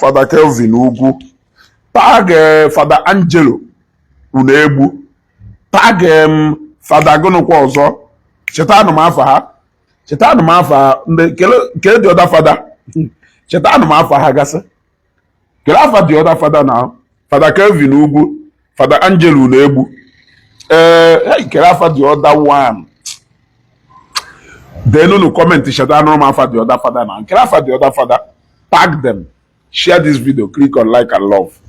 Fada Kelvin Ugwu, tag Fada Angelo Unegbu, tag Fada gụnụkwa ọzọ. Chetanụ m afa ha, chetanụ m afa ndị kele the other fada. Chetanụ m afa ha gasị. Kele afa the other fada na Fada Kelvin Ugwu, Fada Angelo Unegbu. Ee, hey, kele afa the other one. Then unu comment, chetanụ m afa the other fada na kele afa the other fada. Tag them, share this video, click on like and love.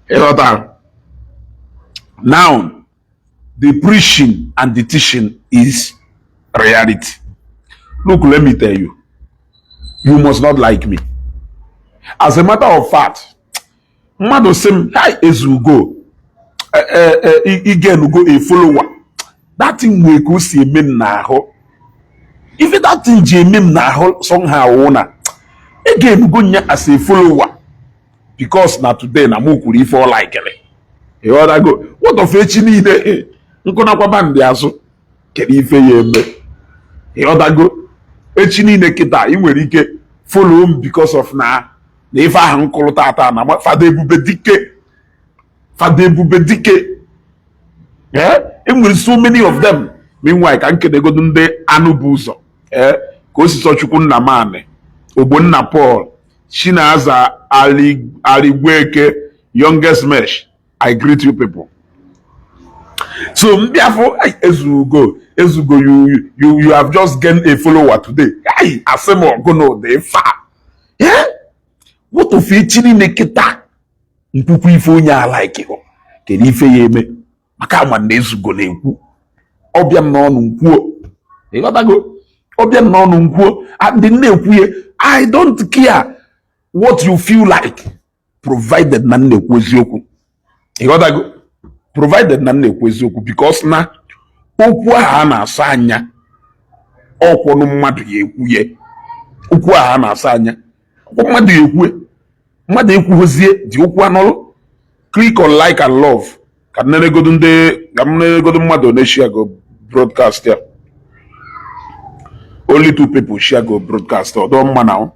Ịghọtara? Now the preaching and the teaching is reality. Look, let me tell you, you must not like me. As a matter of fact, mmadụ sị m, "Hi, Ezugo, igenugo a follower," that thing nwee ka o si eme m n'ahụ. Ife that thing ji eme m n'ahụ somehow na egenugo nya as a follower because na today na mụ kwuru ife ọ likere. Ịghọtago? What of echi niile nkụnakwaba ndị azụ? Kedu ife ya eme? Ịghọtago? Echi niile kịta, ị nwere ike follow m because of na ife ahụ nkụrụ tata na Fada Ebube Dike, Fada Ebube Dike. Ee, enwere so many of them. Meanwhile, ka nkenegodu ndị anụ bụ ụzọ. Ee, ka osisọ Chukwu nna manị Ogbonna Paul Chinaza Aligweke, youngest mesh, I greet you people. So mbịafụ Ezugo, Ezugo, you have just gained a follower today. Ai, asị m ọgụ na ụdị fa. Eh, what of echi niile kịta nkwukwu ife onye a like? Kedu ife ya eme? Maka ama na Ezugo na-ekwu ọbịa m n'ọnụ nkwuo. Ịghọtago? Ọbịa m n'ọnụ nkwuo and na-ekwuye. I don't care what you feel like, provided na m na-ekwu eziokwu. Ịghọtago? Provided na m na-ekwu eziokwu, because na okwu ahụ a na-asa anya ọkwọnụ mmadụ ya ekwuye. Okwu ahụ a na-asa anya ọkwọ mmadụ ya ekwue, mmadụ ekwughịzie dị okwu anọrụ. Click on like and love. Ka m nenegodu ndị, ka m nenegodu mmadụ one share go broadcast ya. Only two people share go broadcast. Ọdọ mma na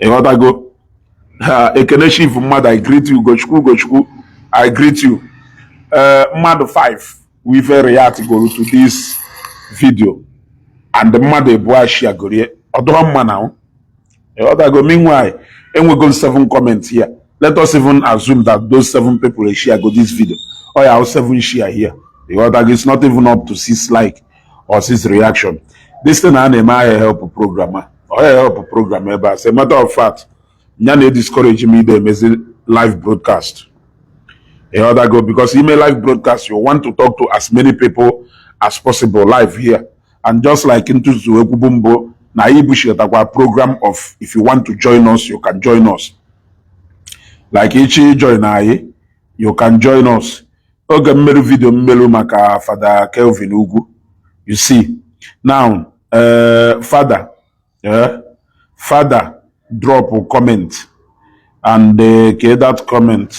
ịghọtago ha. Ekene Chief mmadụ, I greet you. Ugochukwu, Ugochukwu, I greet you. Mmadụ 5 wife react go to this video and mmadụ abụọ share gorie. Ọdọ mma na ịghọtago. Meanwhile, enwego seven comments here. Let us even assume that those seven people share go this video. Oh yeah, seven share here. Ịghọtago? It's not even up to six like or six reaction. This thing a na-eme ahịa help program a, ọ ya help program ebe a. As a matter of fact, ya na discourage me ide emezi live broadcast. Ịghọtago? Because ime live broadcast, you want to talk to as many people as possible live here. And just like ntuzu ekwubu mbụ na anyị bushitakwa program of if you want to join us, you can join us. Like ichi join anyị, you can join us. Oge mmerụ video mmerụ maka Fada Kelvin Ugwu, you see now, father, father drop a comment and okay, that comment,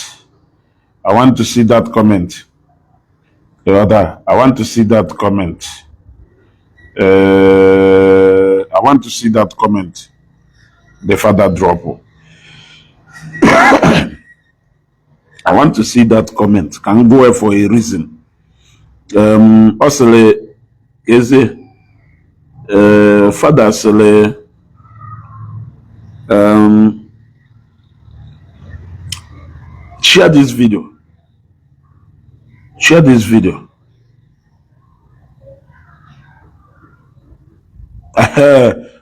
I want to see that comment. The other, I want to see that comment. I want to see that comment the father drop. I want to see that comment. Can go for a reason. Ọ sịrị eze, father sịrị, share this video, share this video.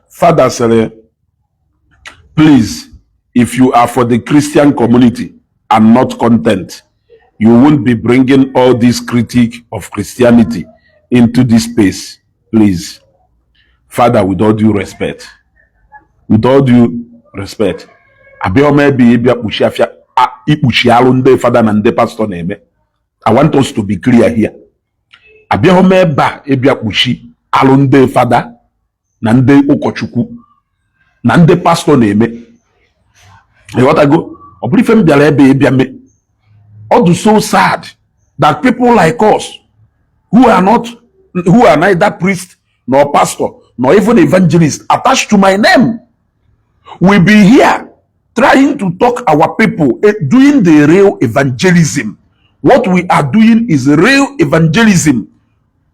Father sịrị, "Please, if you are for the Christian community and not content, you won't be bringing all this critique of Christianity into this space, please." Father, with all due respect, with all due respect, abịa ọma ebe ịbịa kpuchi afịa ikpuchi alụ ndị fada na ndị pastọ na-eme. I want us to be clear here. Abịaghị m ebe a ịbịa kpuchi alụ ndị fada na ndị ụkọchukwu na ndị pastọ na-eme. Ịghọtago? Ọ bụrụ ife m bịara ebe ịbịa mee. Ọ dị so sad that people like us who are not, who are neither priest nor pastor nor even evangelist attached to my name will be here. Trying to talk our people, doing the real evangelism. What we are doing is real evangelism.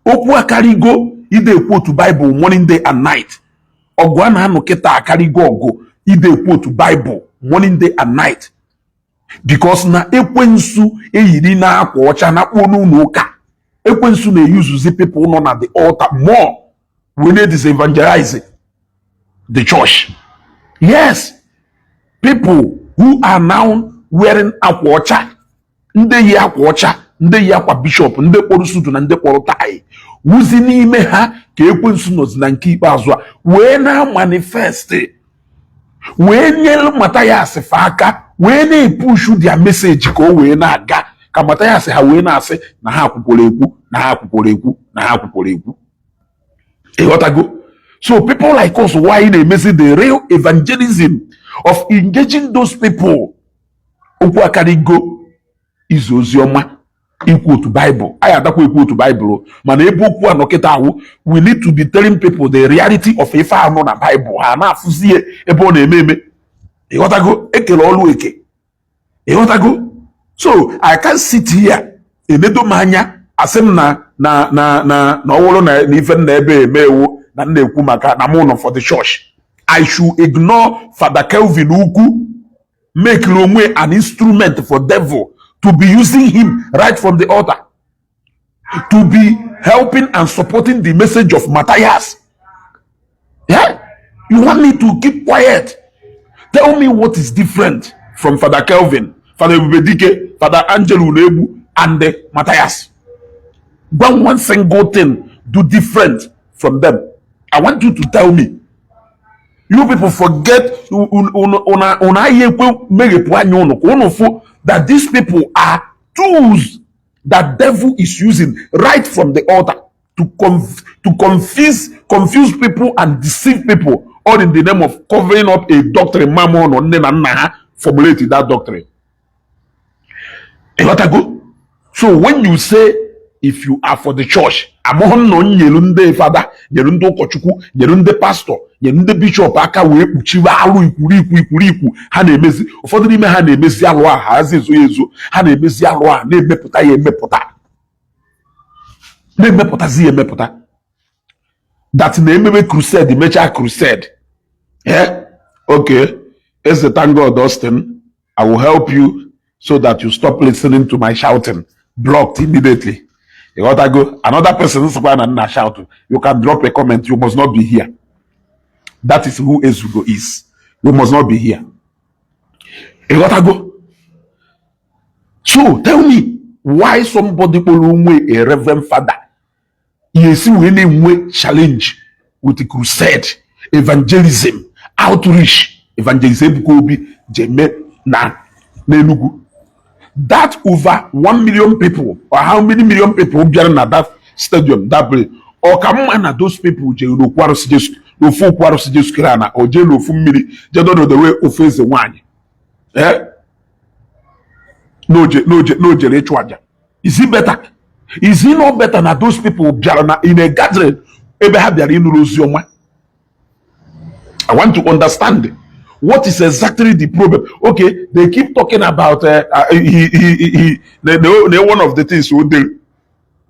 Okwu akarịgo ide ekwu otu Bible morning, day and night. Ọgụ a na-anụ kịta akarịgo ọgụ ide ekwu otu Bible morning, day and night, because na ekwensu eyiri na akwa ọcha na kpuo n'ụlọ ụka. Ekwensu na-eyuzuzi people nọ na the altar more when they disevangelize the church. Yes, people who are now wearing akwa ọcha, ndị yi akwa ọcha, ndị yi akwa bishọp, ndị kpọrọ suit na ndị kpọrọ tie, wuzi n'ime ha ka ekwensu nọzi na nke ikpeazụ a wee na-manifest, wee nyere Mathias fa aka, wee na-epushu their message ka o wee na-aga, ka Mathias ha wee na-asị na ha kwukworo ekwu, na ha kwukworo ekwu, na ha kwukworo ekwu. Ịghọtago? So people like us, why na-emezi the real evangelism of engaging those people. Okwu akarịgo izu ozi ọma, ikwu otu Bible. Anyị adakwa ekwu otu Bible, mana ebe okwu anọ kịta ahụ, we need to be telling people the reality of ife anọ na Bible, ha na-afụzie ebe ọ na-eme eme. Ịghọtago? Ekele ọlụ eke. Ịghọtago? So I can sit here enedo m anya, asị m na ọ bụrụ na ife m na ebe eme ewu na m na-ekwu maka na mụ nọ for the church, I should ignore Father Kelvin Ukwu make onwe an instrument for devil to be using him right from the altar to be helping and supporting the message of Matthias. Yeah? You want me to keep quiet? Tell me what is different from Father Kelvin, Father Ebubedike, Father Angelo Unebu, and Matthias. One single thing do different from them. I want you to tell me. You people forget, una ekwe meghepụ anya unu ka unu fụ that these people are tools that devil is using right from the altar to confuse people and deceive people, all in the name of covering up a doctrine mama ụnụ, nne na nna ha formulate that doctrine. Ịghọtago? So when you say if you are for the church, amụghị m na o nyelu ndị fada, nyelu ndị ụkọchukwu, nyelu ndị pastọ, nyelu ndị bishọp aka wee kpuchiwe alụ ikwuru ikwu ikwuru ikwu ha na-emezi. Ụfọdụ n'ime ha na-emezi alụ a, ha hazi ezo ya ezo. Ha na-emezi alụ a, na-emepụta ya emepụta, na-emepụtazi ya emepụta, that na ememe crusade, mechaa crusade. Eh, okay, Eze, thank God. Austin, I will help you so that you stop listening to my shouting. Blocked immediately. You gotta go. Another person sịkwa na nna shout, you can drop a comment. You must not be here. That is who Ezugo is. You must not be here. You gotta go. So tell me why somebody kpọrọ onwe a reverend father ya esi wee na-enwe challenge with the crusade, evangelism, outreach Evangelist Ebuka Obi jeme na n'Enugu, that over 1 million people or how many million people bịara na that stadium, that place. Ọ ka mma na those people jere n'okwu arụsị Jesu, n'ofu okwu arụsị Jesu kere na o jee n'ofu mmiri, jee dodowe ofu eze nwaanyị, eh, n'ojere ịchụ aja. Is it better? Is it not better na those people bịara na in a gathering ebe ha bịara ịnụrụ ozi ọma? I want to understand what is exactly the problem. Okay, they keep talking about he the one of the things who do,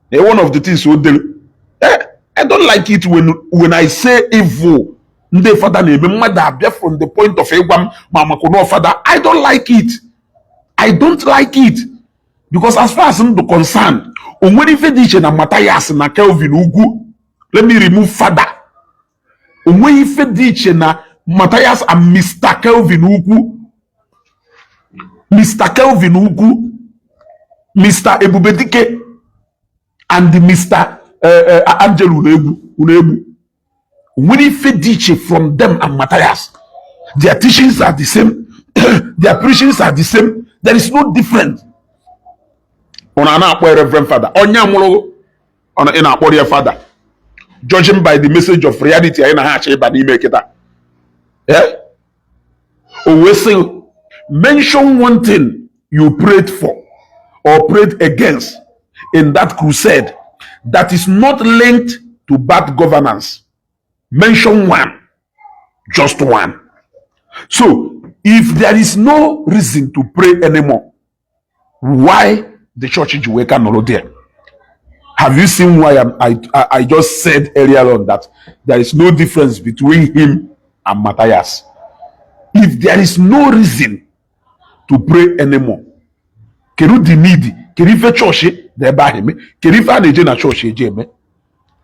the one of the things who do. Eh, I don't like it when I say evil. Ndị fada na-eme, mmadụ abịa from the point of ịgwa m ma maka na fada. I don't like it. I don't like it because as far as m dị concerned, o nwere ife dị iche na Matthias na Kelvin Ugwu. Let me remove father. O nweghị ife dị iche na Matthias and Mr. Kelvin Ugwu, Mr. Kelvin Ugwu, Mr. Ebubedike and Mr. Angelo Unegbu. Unegbu o nwere ife dị iche from them and Matthias. Their teachings are the same, their preachings are the same. There is no difference. Ọ na na-akpọ reverend father, onye mụrụ ị na-akpọrọ ya father, judging by the message of reality anyị na ha achọ ịba n'ime kịta. Eh? O wee sị, mention one thing you prayed for or prayed against in that crusade that is not linked to bad governance. Mention one, just one. So If there is no reason to pray anymore, why the church ji wee ka nọrọ there? Have you seen why I just said earlier on that there is no difference between him and Matthias? If there is no reason to pray anymore, kedu the need? Kedu ife chọọchị na ebe ahụ eme? Kedu ife a na-eje na chọọchị eje eme?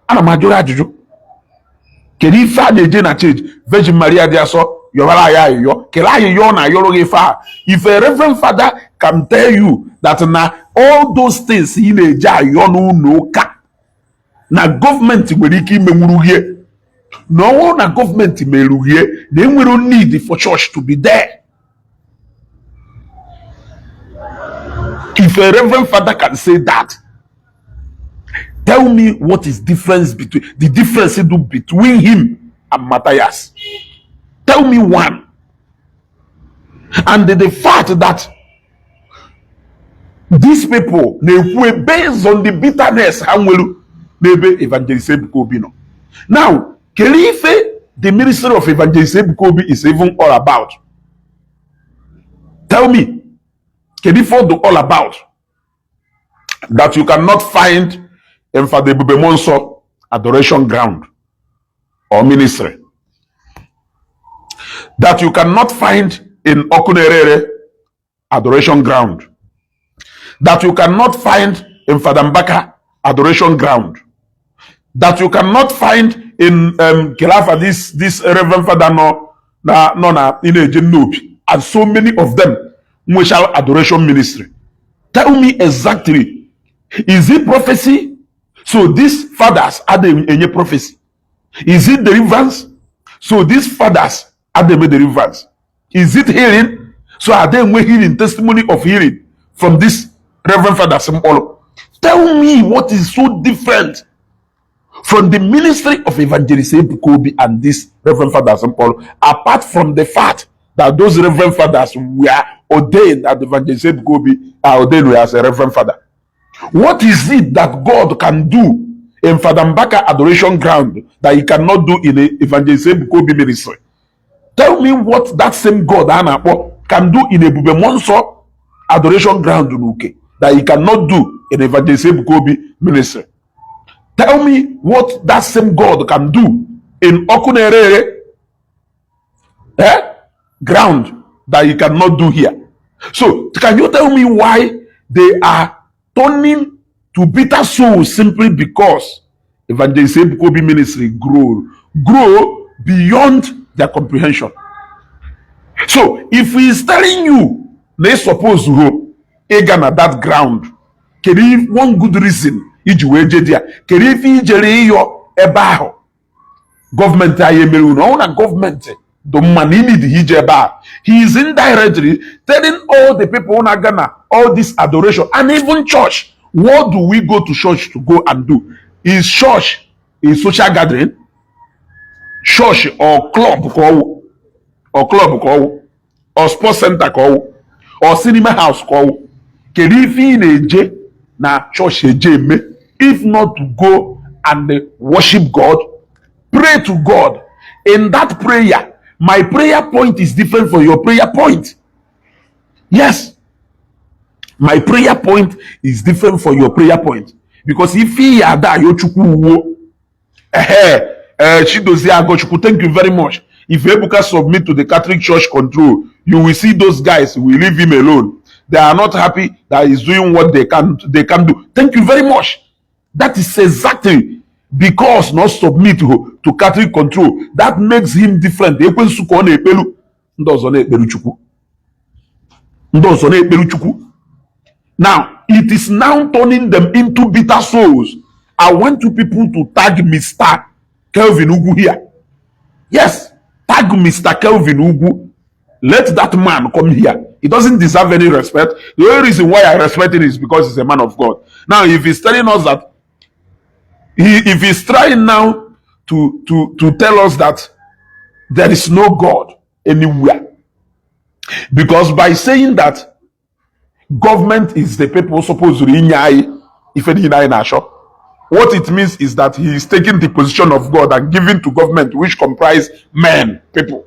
Ana m ajụrụ ajụjụ, kedu ife a na-eje na church? Virgin Maria dị asọ, yọbara anyị ayịyọ. Kedu ayịyọ ọ na-ayọrọ gị ife a? If a reverend father can tell you that na all those things ị na-eje ayọ n'ụlọ ụka na gọọmenti nwere ike imenwuru ihe, na ọ bụrụ na gọọmenti merughie, na enwere need for church to be there. If a reverend father can say that, tell me what is difference between the difference do between him and Matthias. Tell me one. And the fact that these people na-ekwu based on the bitterness ha nwere n'ebe Evangelist Ebuka Obi nọ. Now, kedu ife the ministry of Evangelist Ebuka Obi is even all about? Tell me, kedu ife ọ dị all about that you cannot find in Father Ebube Muonso adoration ground or ministry, that you cannot find in Okunerere adoration ground, that you cannot find in Father Mbaka adoration ground, that you cannot find in Kelafa, this Reverend Father nọ na nọ na ị na-eje Nnobi, and so many of them nwechara adoration ministry? Tell me exactly, is it prophecy? So these fathers adịghị enye prophecy. Is it deliverance? So these fathers adịghị deliverance. Is it healing? So adịghị enwe healing, testimony of healing from this reverend fathers mkpọrọ? Tell me what is so different from the ministry of Evangelist Ebuka Obi and this reverend fathers mkpọrọ, apart from the fact that those reverend fathers were ordained and Evangelist Ebuka Obi are ordained as a reverend father. What is it that God can do in Father Mbaka adoration ground that he cannot do in a Evangelist Ebuka Obi ministry? Tell me what that same God a na-akpọ can do in Ebube Muonso adoration ground n'Uke that he cannot do in Evangelist Ebuka Obi ministry. Tell me what that same God can do in Okunerere ground that he cannot do here. So can you tell me why they are turning to bitter souls simply because Evangelist Ebuka Obi ministry grow beyond their comprehension? So if he is telling you na ị suppose go ịga na that ground, kedu one good reason iji wee je there? Kedu ife ijere ịyọ ebe ahụ gọọmenti anyị emere unu? Ọnwụ na gọọmenti dị mma na need ije ebe a. He is indirectly telling all the people na-aga na all this adoration and even church. What do we go to church to go and do? Is church a social gathering? Church or club ka ọwụ, or club ka ọwụ, or sports center ka ọwụ, or cinema house ka ọwụ? Kedu ife ị na-eje na church eje eme if not to go and worship God, pray to God? In that prayer, my prayer point is different from your prayer point. Yes, my prayer point is different from your prayer point, because ife ị ya ada ayọ Chukwu wuo ehe. Chidozie Agochukwu, thank you very much. If Ebuka submit to the Catholic Church control, you will see those guys will leave him alone. They are not happy that he's doing what they can do. Thank you very much. That is exactly because not submit to Catholic control that makes him different. Ekwensu ka ọ na-ekpelu, ndị ọzọ na-ekperu Chukwu, ndị ọzọ na-ekperu Chukwu. Now it is now turning them into bitter souls. I want you people to tag Mr. Kelvin Ugwu here. Yes, tag Mr. Kelvin Ugwu. Let that man come here. He doesn't deserve any respect. The only reason why I respect him is because he's a man of God. Now, if he's telling us that he if he's trying now to tell us that there is no God anywhere, because by saying that government is the people supposed to inye anyị ife niile anyị na-achọ, what it means is that he is taking the position of God and giving to government, which comprise men, people.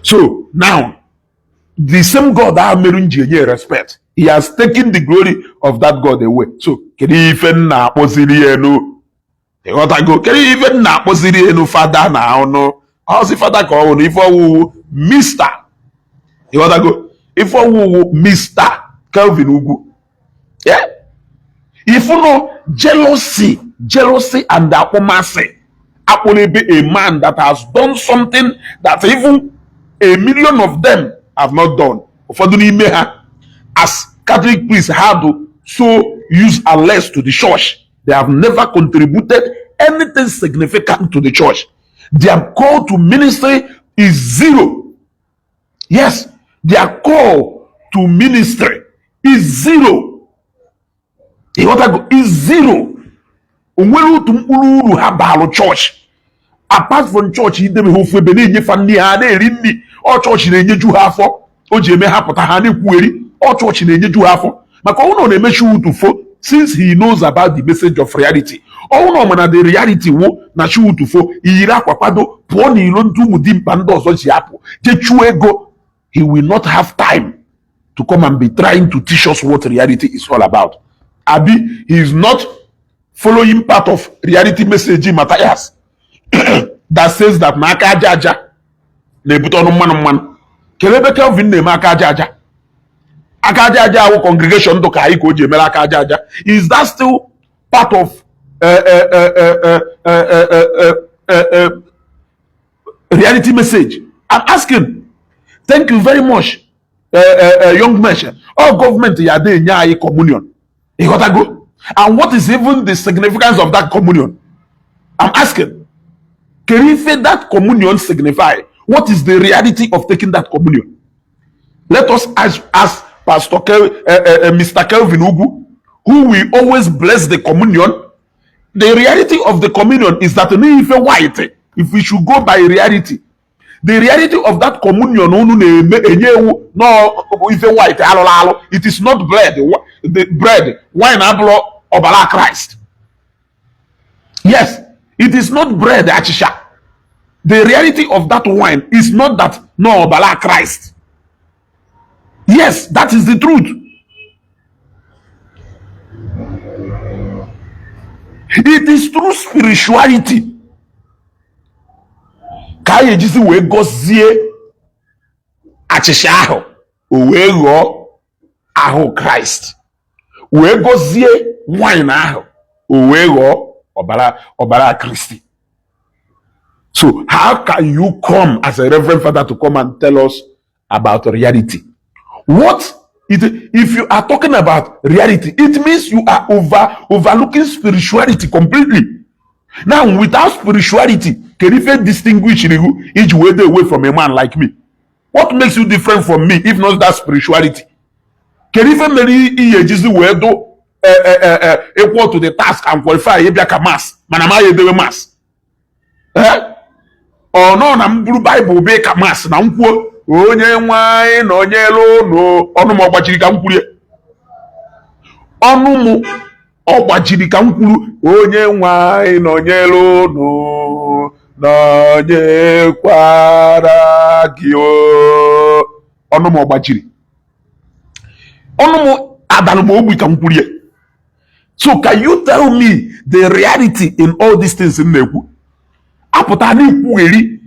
So now The same God ahụ mere m ji enye respect, he has taken the glory of that God away. So kedu ife m na-akpọziri ya enu? Ịghọtago? Kedu ife m na-akpọziri enu fada na ọnụ ọzi fada ka ọ wụ na ife ọwụwụ Mr. Ịghọtago? Ife ọwụwụ Mr. Kelvin Ugwu. Yeah? Ifuno jealousy, jealousy and akpọmasị akpọrọ a man that has done something that even a million of them have not done. Ụfọdụ n'ime ha as Catholic priests had so use and less to the church. They have never contributed anything significant to the church. Their call to ministry is zero. Yes, their call to ministry is zero. Ịghọtago? Is zero. O nwere otu mkpụrụ uru ha baalụ chọọchị apart from chọọchị idebe ha ofu ebe na-enyefa nri, ha na-eri nri. Ọ chọọchị na-enyeju ha afọ o ji eme ha pụta ha na-ekwugheri. Ọ chọọchị na-enyeju ha afọ maka ọnwụ na ọ na-emechi utufo. Since he knows about the message of reality, ọnwụ na ọ mana the reality wụ na chi utufo iyiri akwa kwado pụọ n'ilo ndị ụmụ dimkpa ndị ọzọ ji apụ jee chụọ ego, he will not have time to come and be trying to teach us what reality is all about. Abi he is not following part of reality message Matthias that says that na aka aja aja na-ebute ọnụ mmanụ mmanụ? Kedu ebe Kelvin na-eme aka aja aja? Aka aja aja awụ congregation ndụ ka anyị ka o ji emere aka aja aja. Is that still part of reality message? I'm asking. Thank you very much, young man. All gọọmenti ya dị enye anyị communion, ịghọtago? And what is even the significance of that communion? I'm asking. Kedu ife that communion signify? What is the reality of taking that communion? Let us ask Pastor Mr. Kelvin Ugwu, who will always bless the communion. The reality of the communion is that n'ife white, if we should go by reality, the reality of that communion unu na-eme enye ewu no ife white alụrụ alụ. It is not bread. The bread, wine abụrụ ọbara Christ. Yes, it is not bread, achịcha. The reality of that wine is not that no ọbara Christ. Yes, that is the truth. It is through spirituality ka anyị ejizi wee gọzie achịcha ahụ o wee ghọọ ahụ Kraịst, wee gọzie wine ahụ o wee ghọọ ọbara Kristi. So how can you come as a reverend father to come and tell us about reality? What it, if you are talking about reality, it means you are overlooking spirituality completely. Now, without spirituality, can you distinguish you each way away from a man like me? What makes you different from me if not that spirituality? Kedu ife mere ihe ejizi wee do equal to the task and qualify ịbịa ka mass mana ma ya edewe mass? Ọ nọ na m buru Baịbụl bee ka mass na m kwuo onye nwe anyị na onye elu ụnụ, ọnụ m ọ gbachiri ka m kwurie? Ọnụ m ọ gbachiri ka m kwuru onye nwe anyị na onye elu ụnụ nọnyekwara gị o? Ọnụ m ọ gbachiri? Ọnụ m adalụ m ogbi ka m kwurie? So can you tell me the reality in all these things m na-ekwu? Apụta n'ikwugheri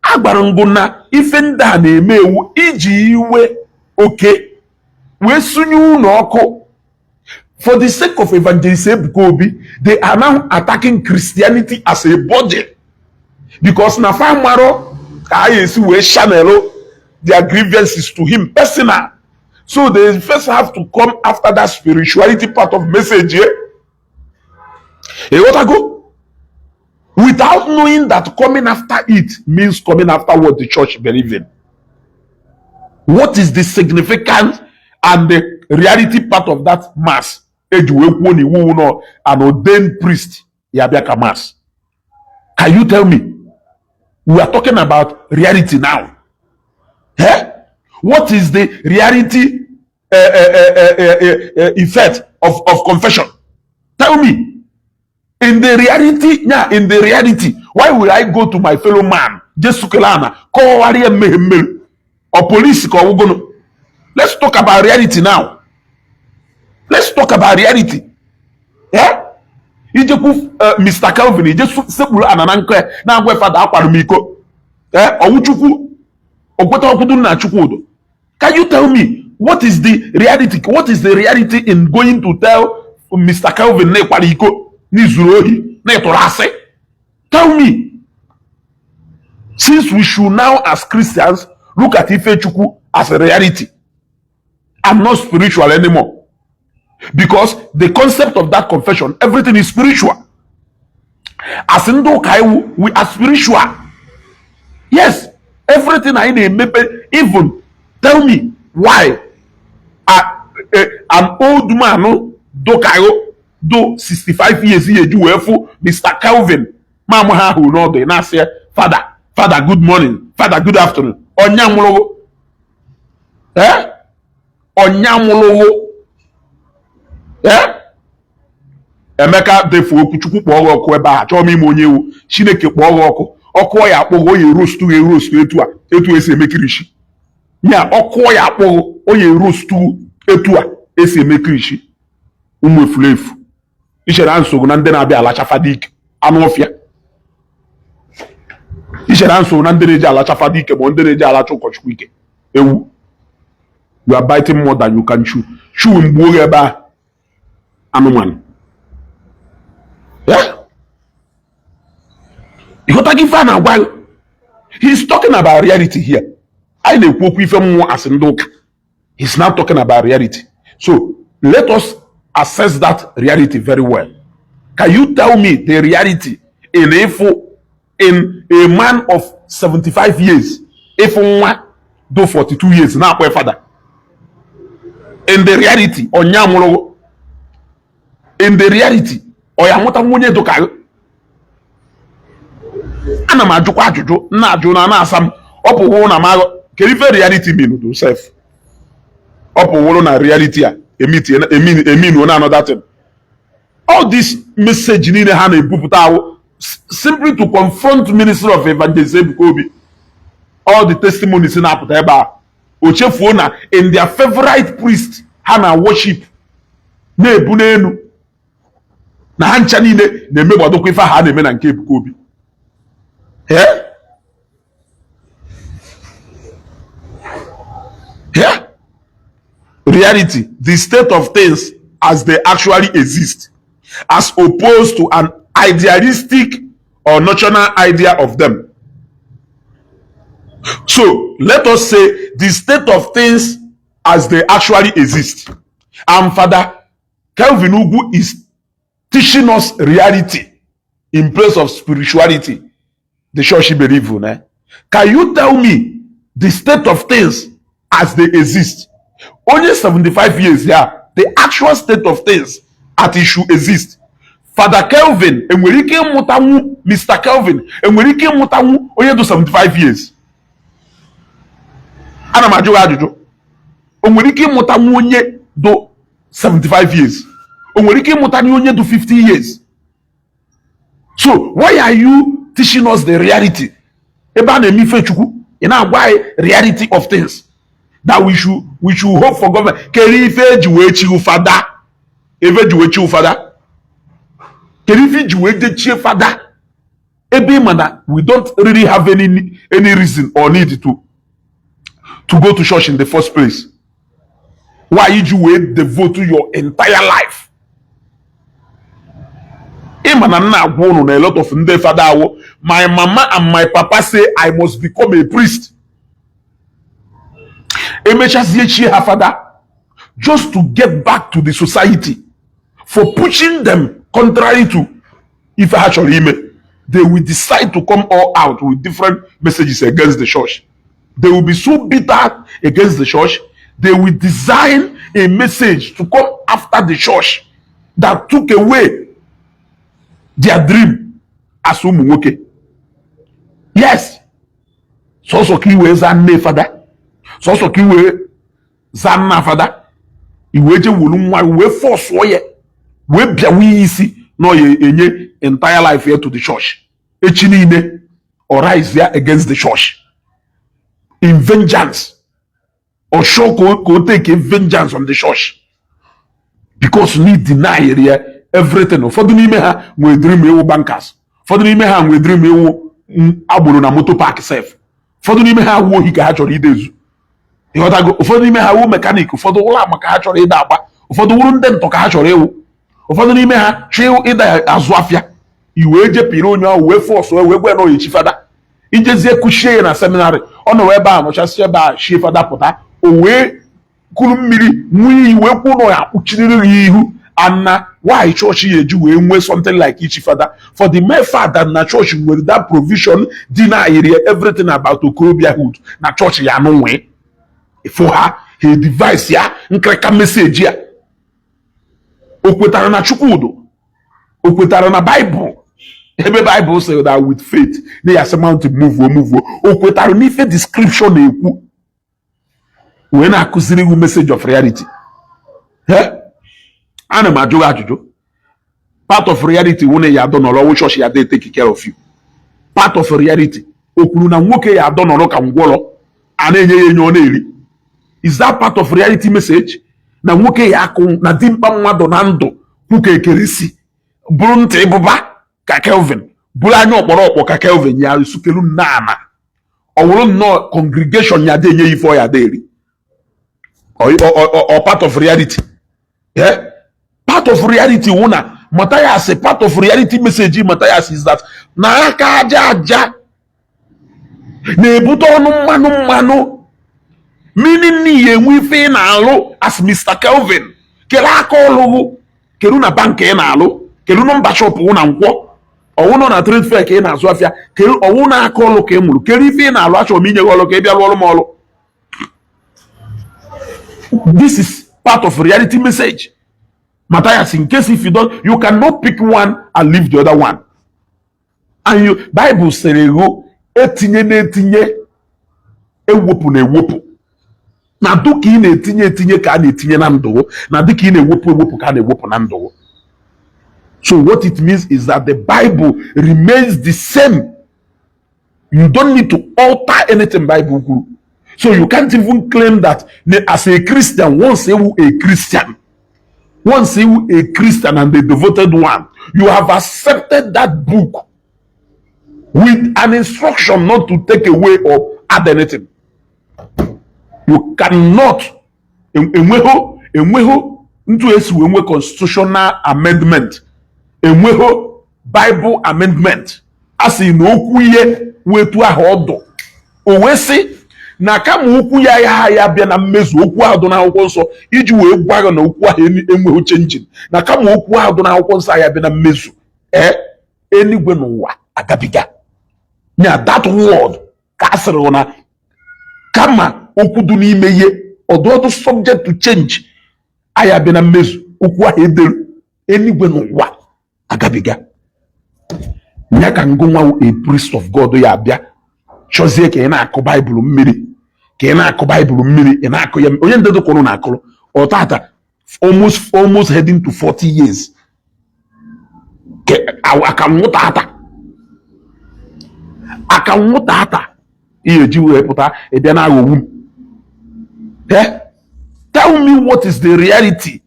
agbara ngụ na ife ndị a na-eme ewu iji iwe oke wee sunye ụlọ ọkụ for the sake of Evangelist Ebuka Obi. They are now attacking Christianity as a body because na fa maro ka a esi wee channel their grievances to him personal. So they first have to come after that spirituality part of message, eh? Ịghọtago? Without knowing that coming after it means coming after what the church believe in. What is the significance and the reality part of that mass eji wee kwuo na iwu nọ an ordained priest ya bịa ka mass? Can you tell me? We are talking about reality now, eh? What is the reality effect of confession? Tell me. In the reality, yeah, in the reality, why will I go to my fellow man, Jesu Kelana, kọwarịa mmehie mmeri? Ọ polisi ka ọwụgono? Let's talk about reality now. Let's talk about reality. Eh, ijekwu Mr. Kelvin, ije sekpuru ana na nkọ ya na-agwa, "Fada, akwara m iko." Eh, ọwụ Chukwu okweta ọkwudu na Chukwudo. Can you tell me what is the reality? What is the reality in going to tell Mr. Kelvin na ịkwara iko, na izuru ohi, na ịtụrụ asị? Tell me. Since we should now as Christians look at Ifechukwu as a reality and not spiritual anymore, because the concept of that confession, everything is spiritual. As ndị ụka iwu, we are spiritual. Yes, everything anyị na-emepe. Even tell me why an old man dokayo do 65 years ihe eji wee fụ Mr. Kelvin ma amụ ha ahụ n'ọdụ na-asị ya, "Father, Father, good morning. Father, good afternoon." Ọnya nwụrụgo, eh, ọnya nwụrụgo. Eh, Emeka defuo okwu. Chukwu kpọọ gị ọkụ ebe a. Chọọ m ime onye ewu. Chineke kpọọ gị ọkụ. Ọkụ ya akpọghị onye roast ya, roast etu a, etu esi eme kirishi nya. Ọkụ ya akpọghị onye roast etu a esi eme kirishi. Ụmụ efulefu, ichere nsogbu na ndị na-abịa alacha fada ike anụ ọfịa. Ichere nsogbu na ndị na-eji alacha fada ike ma ndị na-eji alacha ụkọchukwu ike. Ewu, you are biting more than you can chew. Chew mgbu oge ebe a anụmanụ. Yeah? Ịghọtago ife a na-agwa gị? He's talking about reality here. Anyị na-ekwu okwu ife mmụọ asị ndị ụka. He's now talking about reality, so let us assess that reality very well. Can you tell me the reality in ịfụ in a man of 75 years ịfụ nwa do 42 years na-akpọ fada? In the reality, ọnya mụrụ, in the reality, ọ ya amụta nwunye dụka gị? Ana m ajụkwa ajụjụ nna ajụ na na-asa m. Ọ pụwụrụ na m aghọ. Kedu ife reality mean do sef? Ọ pụwụrụ na reality a eminu na another thing. All this message niile ha na-ebupụta ahụ simply to confront Ministry of Evangelism Ebuka Obi. All the testimonies na-apụta ebe a, o chefuo na in their favorite priest ha na worship na-ebu n'elu na ha ncha niile na-emegbadokwa ife ha na-eme na nke Ebuka Obi. Eh? Yeah? Reality, the state of things as they actually exist, as opposed to an idealistic or notional idea of them. So let us say the state of things as they actually exist. And Father Kelvin Ugwu is teaching us reality in place of spirituality. The church believe in, eh? Can you tell me the state of things as they exist? Only 75 years here, the actual state of things at issue exist. Father Kelvin enwere ike ịmụtanwu Mr. Kelvin enwere ike ịmụtanwu onye dị 75 years? Ana m ajụ gị ajụjụ. O nwere ike ịmụtanwu onye dị 75 years? O nwere ike ịmụtanwu onye dị 50 years? So why are you teaching us the reality ebe a na-eme ife Chukwu? Ị na-agwa anyị reality of things that we should hope for government. Kedu ife eji wee chiwu fada? Ife eji wee chiwu fada, kedu ife iji wee jechie fada ebe ị ma na we don't really have any reason or need to go to church in the first place? Why iji wee devote your entire life? Ịma na nna agwa unu na a lot of ndị fada awụ, "My mama and my papa say I must become a priest." Emechazie chie ha fada just to get back to the society for pushing them contrary to ife ha chọrọ ime. They will decide to come all out with different messages against the church. They will be so bitter against the church. They will design a message to come after the church that took away their dream as ụmụ nwoke. Yes, sọsọ ka i wee zaa nne fada, sọsọ ka i wee zaa nna fada, i wee je wolu nwa wee forceụọ ya wee bịawa ya isi na ọ ya enye entire life ya to the church. Echi niile ọ rise ya against the church in vengeance. Ọ chọọ ka o take vengeance on the church because na deny ya everything. Ụfọdụ n'ime ha nwere dream ịwụ bankers, ụfọdụ n'ime ha nwere dream ịwụ agboro na motor park sef, ụfọdụ n'ime ha awụ ohi ka ha chọrọ idezu, ịghọtago? Ụfọdụ n'ime ha wụ mechanic, ụfọdụ ụlọ ama ka ha chọrọ ịda agba, ụfọdụ wụrụ ndị ntọ ka ha chọrọ ịwụ, ụfọdụ n'ime ha chọọ ịda azụ afịa. I wee jepịrị onye ahụ wee force wee gwa ya na oyichi fada, ijezie kuchie ya na seminary. Ọ nọrọ ebe a nọchasị ebe a shie fada pụta, o wee kuru mmiri nwee iyi wee kwuo na ya akpụchiriri ya ihu. Ana why chọọchị ya eji wee nwee something like ichi fada, for the mere fact that na chọọchị nwere that provision deny everything about okorobiahood na chọọchị ya anụ nwee ifo ha ha device ya nkịrịka message ya. O kwetara na Chukwudo, o kwetara na Baịbụl, ebe Baịbụl sịrị that with faith na ya sị mountain move o move. O kwetara n'ife description na-ekwu wee na-akụziri iwu message of reality. Ana m ajụ gị ajụjụ. Part of reality wụ na ya adọ nọrọ ọwụ chọọchị ya dey take care of you. Part of reality, o kwuru na nwoke ya adọ nọrọ ka ngwọrọ a na-enye ya enye ọ na-eri. Is that part of reality message? Na nwoke ya akụ na dimkpa mmadụ na ndụ kwụ ka ekeresi bụrụ ntị ịbụba ka Kelvin, bụrụ anya ọkpọrọ ọkpọ ka Kelvin, ya sukelu nnaana ọ wụrụ nnọọ congregation ya dị enye ya ife ọ ya dị eri. Or part of reality, yeah? Part of reality wụ na Matthias, part of reality message Matthias is that na aka aja aja na-ebute ọnụ mmanụ mmanụ, meaning n'ihi enwe ife ị na-alụ as Mr. Kelvin. Kere aka ọlụgụ, kedu na bank ị na-alụ, kedu nọmba shop wụ na nkwọ ọwụ nọ na trade fair ka ị na-azụ afịa, kedu ọwụ na aka ọlụ ka ị mụrụ, kedu ife ị na-alụ? Achọrọ m inye gị ọlụ ka ị bịa lụọrụ m ọlụ. This is part of reality message Matthias. In case if you don't, you cannot pick one and leave the other one. And you Bible sịrị gụ etinye na-etinye, ewepụ na ewepụ, na dịka ị na-etinye etinye ka a na-etinye na ndụ, na dịka ị na-ewepụ ewepụ ka a na-ewepụ na ndụ. So what it means is that the Bible remains the same. You don't need to alter anything Bible kwuru. So you can't even claim that as a Christian. Once you a Christian, once you a Christian and a devoted one, you have accepted that book with an instruction not to take away or add anything. You cannot. Enweghị, enweghị ntu esi wee nwee constitutional amendment, enweghị Bible amendment. A sị na okwu ihe wetu ahụ ọdụ, o wee sị na kama okwu ya ya ya bịa na mmezu, okwu ahụ dị n'akwụkwọ nsọ, iji wee gwa gị na okwu ahụ enweghị changing, na kama okwu ahụ dị n'akwụkwọ nsọ ya bịa na mmezu, ee, eluigwe n'ụwa agabiga nya. That word ka a sịrị na kama okwu dị n'ime ihe ọdụọdụ subject to change aya bịa na mmezu, okwu ahụ edere, eluigwe n'ụwa agabiga ya. Ka ngụ nwa a priest of God ya abịa chọzie ka ị na-akụ Baịbụl mmiri, ka ị na-akụ Baịbụl mmiri, ị na-akụ ya. Onye ndedụ kwụrụ na-akụrụ ọtata almost heading to 40 years aka nwụta ata, aka nwụta ata ihe eji wee pụta ịbịa na-aghọgbu m. Eh? Tell me what is the reality,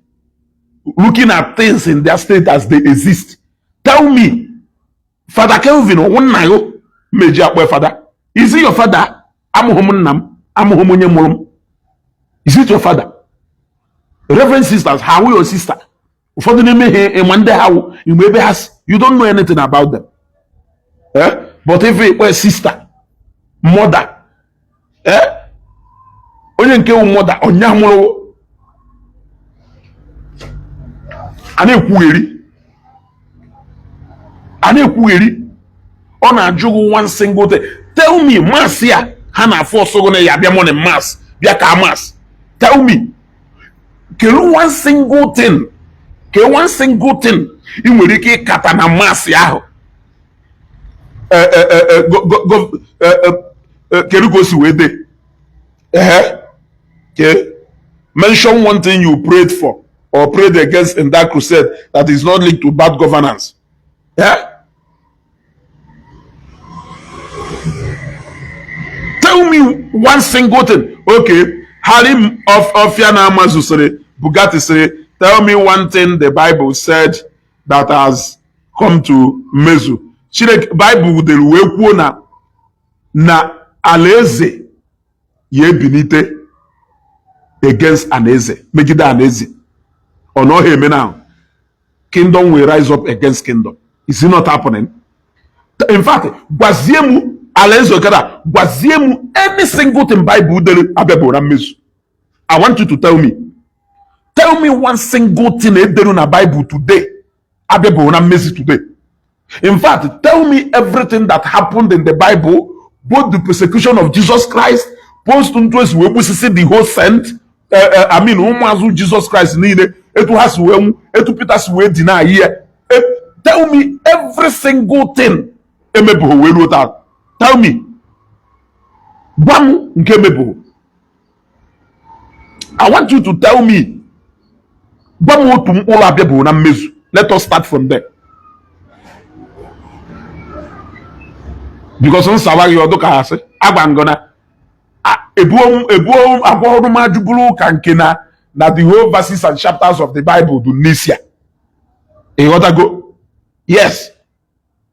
looking at things in their state as they exist. Tell me, Father Kelvin, ọwụ nna gị meji akpọ fada? Is it your father? Amụghị m nna m, amụghị m onye mụrụ m. Is it your father? Reverend sisters, ha wụ your sister? Ụfọdụ n'ime ha, ịma ndị ha wụ, ịma ebe ha si? You don't know anything about them, eh? But if ịkpọ sister, mother, eh? Onye nke wụ mother ọnya mụrụ, a na-ekwugheri, a na-ekwugheri. Ọ na-ajụ gị one single thing: tell me, mass ya ha na-afụ ọsọ gị na ya bịa morning mass, bịa ka mass. Tell me, kedu one single thing, ke one single thing ị nwere ike ịkata na mass ahụ? Kedu ka o si wee dị? Ehe, ke mention one thing you prayed for or prayed against in that crusade that is not linked to bad governance. Yeah? Tell me one single thing. Okay, Halim of Ofia na Amazu sịrị, Bugatti sịrị, "Tell me one thing the Bible said that has come to mmezu." Chineke Bible dere wee kwuo na alaeze ya ebilite against anaeze, megide anaeze. Ọ na ọha eme now. Kingdom will rise up against kingdom. Is it not happening? In fact, gwazie m alaeze okada, gwazie m any single thing Bible dere abịabụ na mmezu. I want you to tell me. Tell me one single thing ederu na Bible today abịabụ na mmezu today. In fact, tell me everything that happened in the Bible, both the persecution of Jesus Christ, post ntu esi wee gbusisi the whole saint, I mean, ụmụazụ Jesus Christ niile, etu ha si wee nwụ, etu Peter si wee deny ya. Tell me every single thing emebụghị wee ruo taa. Tell me. Gwa m nke emebụghị. I want you to tell me. Gwa m otu mkpụrụ abịabụghị na mmezu. Let us start from there. Because nsawa gị ọdụ ka ha sị agwa ngọ na ebuo agwa ọrụ m ajụburu ụka nke na the whole verses and chapters of the Bible dị n'isi a. Ịghọtago? Yes.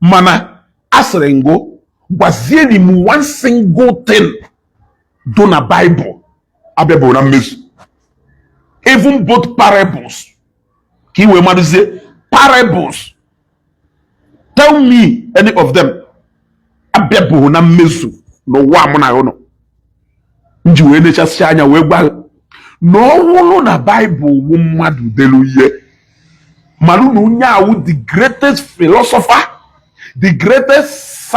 Mana asịrị ngụ gwazieni m one single thing do na Bible abịabụ na mmezu. Even both parables ka i wee marụzie parables. Tell me any of them abịabụghị na mmezu n'ụwa mụ na ụnụ. M ji wee nechasị anya wee gwa na ọ wụrụ na Bible wụ mmadụ delu ihe, malụ na onye awụ the greatest philosopher, the greatest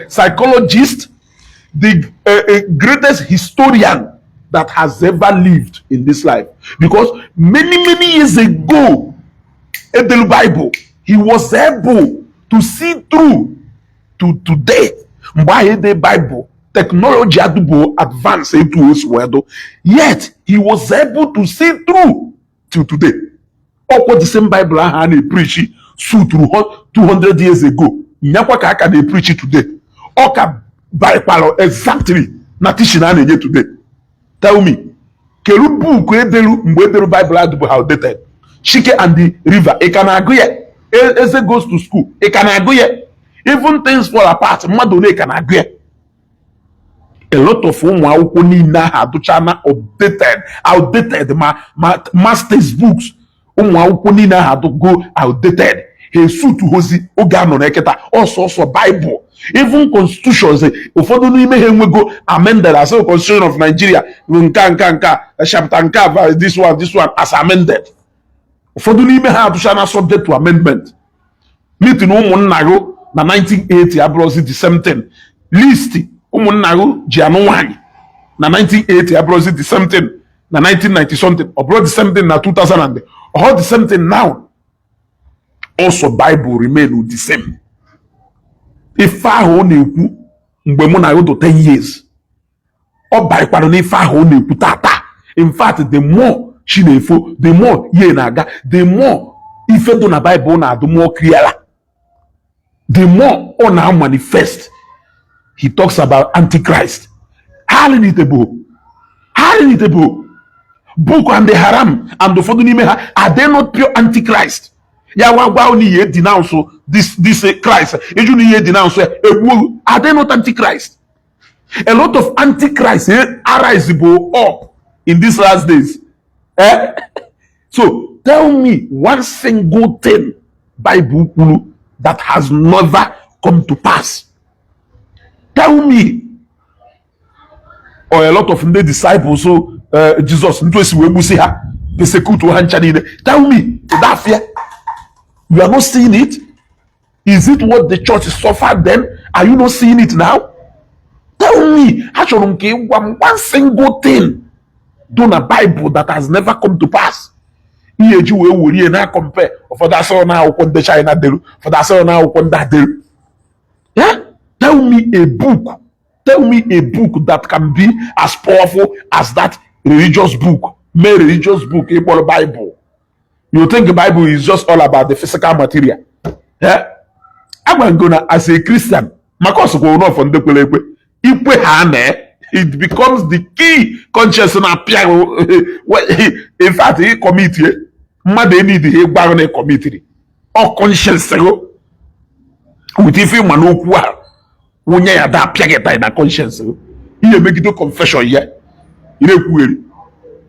psychologist, the greatest historian that has ever lived in this life. Because many, many years ago, edelu Bible, he was able to see through to today. Mgbe ahụ ede Bible, technology adụbo advance etu o si wee dụ. Yet, he was able to see through till today. Ọkwa the same Bible ahụ a na-epreach suturu 200 years ago, nyakwa ka aka na-epreach today. Ọ ka baikwara exactly na teaching a na-enye today. Tell me, kedu book edelu mgbe edelu Bible adụbụ outdated? Chike and the River, ị ka na-agụ ya? Eze Goes to School, ị ka na-agụ ya? Even Things Fall Apart, mmadụ ole ka na-agụ ya? A lot of ụmụ akwụkwọ niile ahụ adụchana outdated ma mass textbooks, ụmụ akwụkwọ niile ahụ adụgo outdated. Ha esutu hozi oge a nọ n'ekịta ọsọsọ Bible. Even constitutions, ụfọdụ n'ime ha enwego amended, as Constitution of Nigeria nka nka nka chapter nka, this one, this one as amended. Ụfọdụ n'ime ha adụchana subject to amendment. Meeting ụmụnna gị na 1980 abụrụzi the same thing. List ụmụnna gị ji anụ nwaanyị na 1980 abụrụzi the same thing na 1990 something, ọ bụrụ the same thing na 2000 and ọ the same thing now. Also Bible remain the same. Ife ahụ ọ na-ekwu mgbe mụ na ya dị 10 years, ọ baikwara n'ife ahụ ọ na-ekwu tata. In fact, the more chi na-efo, the more ihe na-aga, the more ife dị na Bible na-adụ more clearer, the more ọ na-manifest. He talks about Antichrist. Ha bụ Boko and the Haram and ụfọdụ n'ime ha, are they not pure Antichrist? Ya gwa gwa na ihe denounce this Christ, ịjụ na ihe denounce ya egbuo. Are they not Antichrist? A lot of Antichrist arise bụ up in these last days. Eh? So tell me one single thing Bible kwuru that has never come to pass. Tell me. Or a lot of ndị disciples, so Jesus ntu esi wee gbusi ha, persecute ha ncha niile. Tell me that fear, you are not seeing it? Is it what the church suffered then? Are you not seeing it now? Tell me. Achọrọ m ka ị gwa m one single thing do na Bible that has never come to pass. Ihe eji wee werie na compare, ụfọdụ asịrị na akwụkwọ ndị China delu, ụfọdụ asịrị na akwụkwọ ndị adelu. Yeah? Tell me a book. Tell me a book that can be as powerful as that religious book. May religious book equal Bible. You think the Bible is just all about the physical material. Yeah? Agwa ngo na as a Christian, maka ọsọkwa ụnọ ndị kwere ekwe, ikwe ha na It becomes the key conscience na-apịa. In fact, ị commit mmadụ enidi ha ịgwa na ị commitiri ọ conscience gị with ife ịma n'okwu ahụ nwunye ya da apịa gị tai na conscience gị. Ihe megide confession ya, ị na-ekwugheri,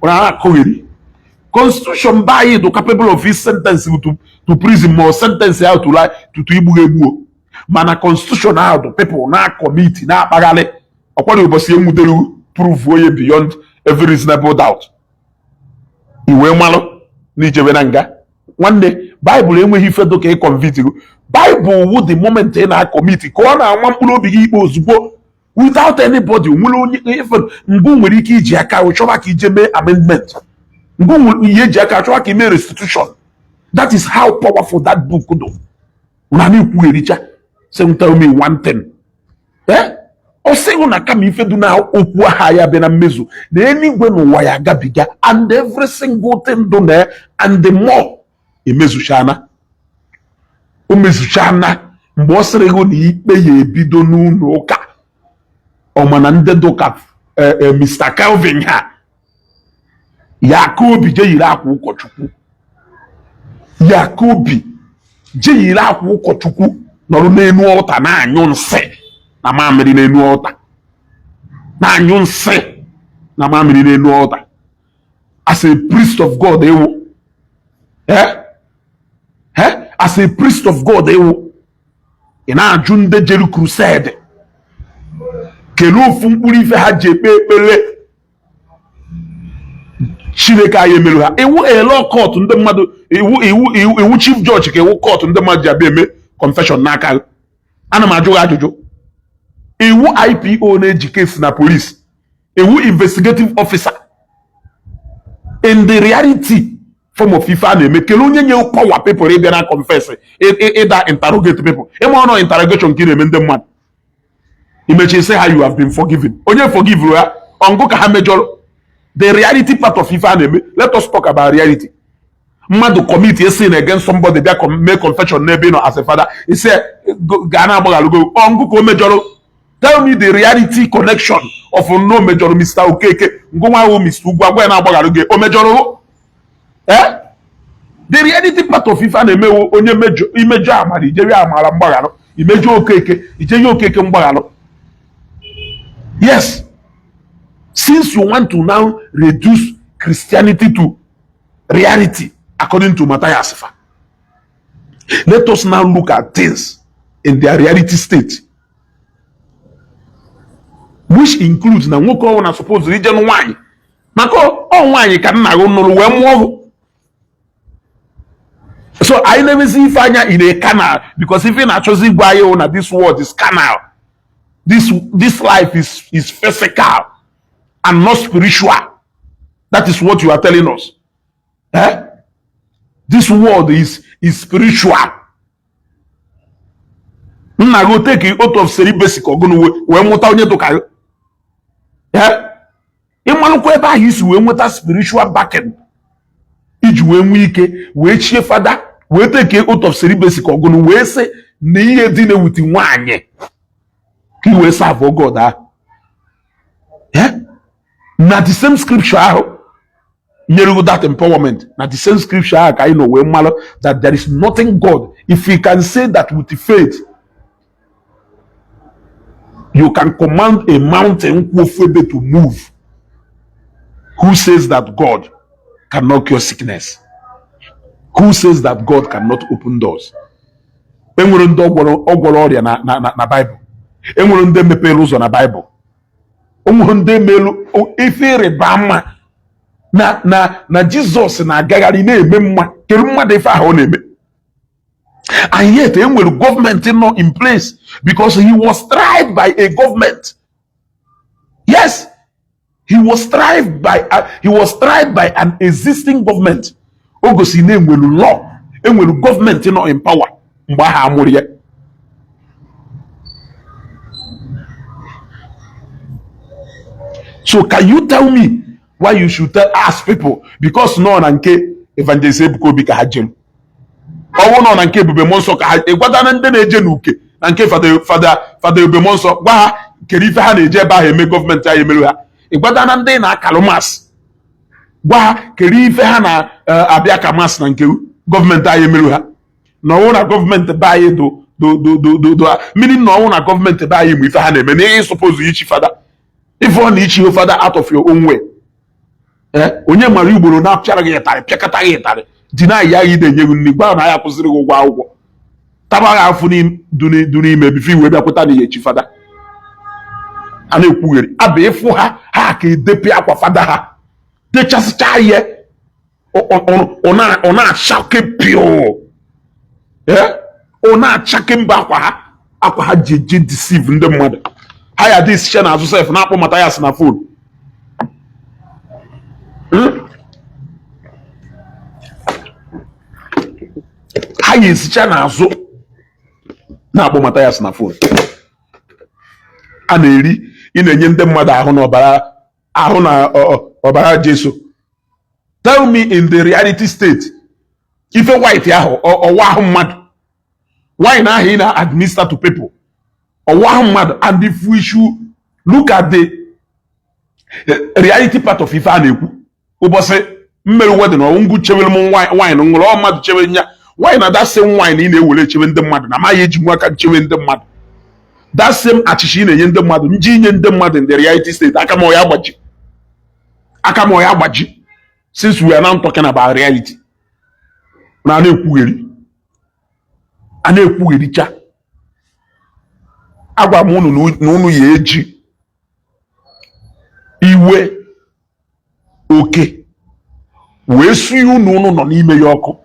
ọ na-akụgheri. Constitution be anyị dị capable of his sentence to prison ma ọ sentence ya to life to igbu egbuo, mana constitution ahụ dị people na-acommit na-akpagharị. Ọkwara ụbọchị enwudere prove onye beyond every reasonable doubt, iwee malụ na ijebe na nga. Nwanne, Baịbụl enweghị ife dị ka ịconvict gị. Baịbụl wụ the moment ị na-acommit ka ọ na-anwa mkpụrụ obi gị ikpe ozugbo without anybody nwere onye even mbụ nwere ike iji aka chọba ka ije mee amendment, mbụ ihe eji aka chọba ka ime restitution. That is how powerful that book do. Na ikwughericha, say, "Tell me one thing." Eh, ọ sịghị na kama ife dị na okwu aha ya bịa na mmezu na eluigwe n'ụwa ya agabiga and every single thing dị na and the more emezuchana, o mezuchana. Mgbe ọ sịrị gị na ikpe ya ebido n'ụlọ ụka, ọ mana ndị dụka Mr. Kelvin ha ya aka obi je yiri akwa ụkọchukwu, ya aka obi je yiri akwa ụkọchukwu, nọrọ n'elu ọta na-anyụ nsị na mamịrị, n'elu ọta na-anyụ nsị na mamịrị n'elu ọta as a priest of God ewu. Eh? Eh? As a priest of God ewu, ị na-ajụ ndị jere crusade kelee ofu mkpụrụ ife ha ji ekpe ekpere Chineke anyị emerụ ha iwu ele court ndị mmadụ iwu iwu iwu iwu chief judge ka iwu court ndị mmadụ ji abịa eme confession n'aka gị. Ana m ajụ gị ajụjụ. Iwu IPO na-eji case na police, iwu investigative officer, in the reality form of ife a na-eme, kelee onye nye power people ịbịa na confess, ịda interrogate people? Ịma ọnụ interrogation ka ị na-eme ndị mmadụ, imechi sị ha, "You have been forgiven." Onye forgive ha ọngụ ka ha mejọrọ? The reality part of ife a na-eme, let us talk about reality. Mmadụ commit a sin against somebody, bịa mee confession n'ebe ị nọ as a father, ise gaa na-agbaghalụgo ọngụ ka o mejọrọ. Tell me the reality connection of no mejọrọ Mr. Okeke, ngụnwa ahụ Mr. Ugwu agwa ya na-agbaghalụ gị, o mejọrọ? Eh, the reality part of ife a na-emewo, onye mejọ, imejọ amara, ijeri amara mgbaghalụ, imejọ Okeke, ijenye Okeke mgbaghalụ. Yes, since you want to now reduce Christianity to reality according to Matthias fa, let us now look at things in their reality state, which includes na nwoke ọnwụ na suppose ije nụ nwaanyị, maka ọ nwaanyị ka nna gị nụrụ wee mụọ gị. So anyị na-emezi ife anya in a carnal, because ife na-achọzi igwe anyị hụ na this world is carnal, this life is physical and not spiritual. That is what you are telling us, eh? This world is spiritual. Nna gị take oath of celibacy ka ọgụnụ wee mụta onye dụka gị. Eh? Ịmalụkwa ebe ahụ isi wee nweta spiritual backing iji wee nwee ike wee chie fada, wee take oath of celibacy ka ọgụnụ wee sị na ihe dị na-ewute nwaanyị ka i wee serve God ahụ. Eh? Na the same scripture ahụ nyere you that empowerment, na the same scripture ahụ ka anyị nọ wee malụ that there is nothing God. If you can say that with faith you can command a mountain kwụ ofu ebe to move, who says that God cannot cure sickness? Who says that God cannot open doors? Enwere ndị ọgwọrọ ọrịa na Bible, enwere ndị mepere ụzọ na Bible, onwere ndị emelu ife ịrịba ama na Jizọs na-agagharị na-eme mma. Kedu mmadụ ife ahụ ọ na-eme? And yet enwere gọọmenti nọ in place because he was tried by a government. Yes, he was tried by an existing government. O gosi na enwere law, enwere gọọmenti nọ in power mgbe ahụ amụrụ ya. So can you tell me why you should tell ask people because nọ na nke Evangelist Ebuka Obi ka ha jere, ọnwụ nọ na nke Ebube Mmụọ Nsọ ka ha ịgwadana ndị na-eje n'uke na nke Fada Ebube Mmụọ Nsọ, gwa ha Kedu ife ha na-eje ebe ahụ eme? Gọọmenti anyị emerụ ha. Ịgbada na ndị na-akalụ mass, gwa ha kedu ife ha na-abịa ka mass na nke gọọmenti anyị emerụ ha. Na ọnwụ na gọọmenti be anyị do do do do do do, meaning na ọnwụ na gọọmenti be anyị mụ ife ha na-eme na ihe suppose ichi fada, ife ọ na ichi fada out of your own way. Onye mara ugboro na-apịara gị ịtarị, pịakọta gị ịtarị, deny ya, gị na-enye gị nri, gwa na ya kwụsịrị gị ụgwọ akwụkwọ, taba gị afụ du n'ime before iwe bịakwụta na ihe echi fada. A na-ekwugheri abụ ịfụ ha, ha ka edepe akwa fada ha dechasịcha ihe, ọ na-achake pịọ, ọ na-achake mba akwa ha, akwa ha ji eje deceive ndị mmadụ. Ha ya dị isicha n'azụ sef na-akpọ Mathias na phone. Ha ya esicha n'azụ na-akpọ Mathias na phone. A na-eri, ị na-enye ndị mmadụ ahụ na ọbara, ahụ na ọbara Jesu. Tell me, in the reality state, ife white ahụ, ọwa ahụ mmadụ, wine ahụ ị na-administer to people, ọwa ahụ mmadụ? And if we should look at the reality part of ife a na-ekwu, ụbọchị mmeri wedding, ọwụ ngụ chewere m wine ṅụrụ, ọ mmadụ chewe nya wine na that same wine ị na-ewere echewe ndị mmadụ na amaghị eji nwa aka chewe ndị mmadụ, that same achịcha ị na-enye ndị mmadụ nji inye ndị mmadụ in the reality state, aka m ọ ya gbaji, aka m ọ ya gbaji. Since we are now talking about reality, na a na-ekwugheri, a na-ekwughericha, agwa m unu na unu ya eji iwe oke wee suye unu, unu nọ n'ime ya ọkụ.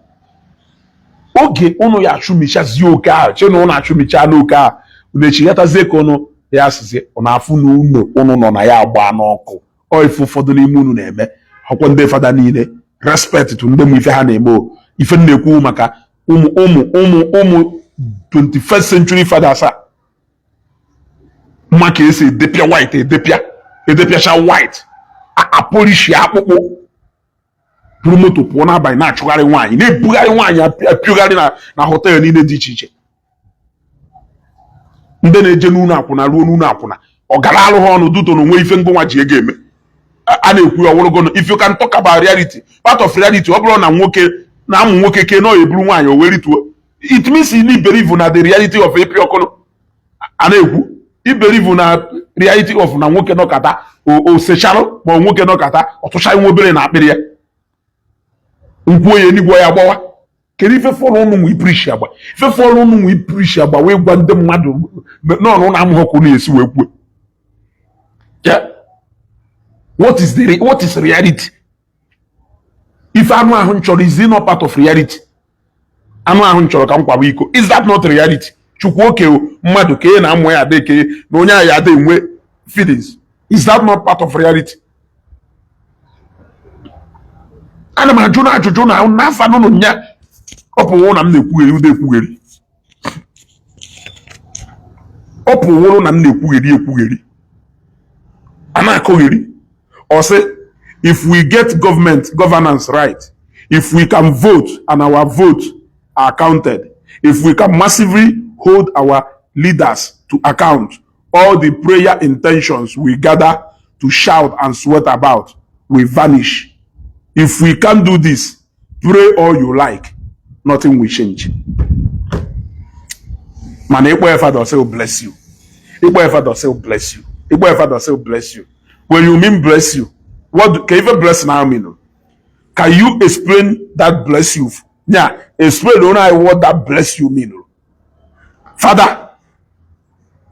Oge unu ya achụmichazie oke ahụ, che na unu achụmicha n'oke ahụ, unu echighatazie ka unu ya asịzie unu afụ na unu unu nọ na ya agba n'ọkụ. Ọ ife ụfọdụ n'ime unu na-eme ọkwa ndị fada niile, respect to ndị mụ ife ha na-eme o. Ife m na-ekwu maka ụmụ ụmụ ụmụ ụmụ 21st century fathers a mma ka esi edepịa white, edepịa, edepịacha white, apolishi akpụkpụ, buru moto pụọ n'abalị, na-achụgharị nwaanyị, na-ebugharị nwaanyị, apịogharị na hotel niile dị iche iche. Ndị na-eje n'ụlọ akwụna ruo n'ụlọ akwụna, ọ gara alụ ha ọnụ duto na onwe ife ngụnwa ji ego eme. A na-ekwu ya ọwụrụgono. If you can talk about reality, part of reality, ọ bụrụ na nwoke na-amụ nwoke ke na ọ eburu nwaanyị o wee rituo, it means you need believe na the reality of ịpị ọkụnụ. A na-ekwu I believe na reality of na nwoke nọkata o sechalụ, ma nwoke nọkata ọ tụcha nwa obere na akpịrị ya, nkwuo ya enigwe ya gbawa. Kedu ife fọrọ ụnụ nwe iprishi agba? Ife fọrọ ụnụ nwe iprishi agba wee gwa ndị mmadụ n'ọnụ na amụghọ ka unu esi wee kwuo ya. What is reality? Ife anụ ahụ m chọrọ, is it not part of reality? Anụ ahụ m chọrọ ka m kwawa iko, is that not reality? Chukwu oke mmadụ ka ị na-amụ ya ada eke na onye ahụ ya ada enwe feelings, is that not part of reality? Ana m ajụ na ajụjụ na n'afa nụnụ nya ọ pụwụ na m na-ekwugheri ụda ekwugheri, ọ pụwụrụ na m na-ekwugheri ekwugheri, a na-akụgheri. Ọ sị, if we get government governance right, if we can vote and our vote are counted, if we can massively hold our leaders to account, all the prayer intentions we gather to shout and sweat about will vanish. If we can't do this, pray all you like, nothing will change. Mana ịkpọ ya father, say bless you. Ịkpọ ya father, say bless you. Ịkpọ ya father, say bless you. When you mean bless you, what can even bless now mean? Can you explain that bless you? Yeah, explain only what that bless you mean. Father,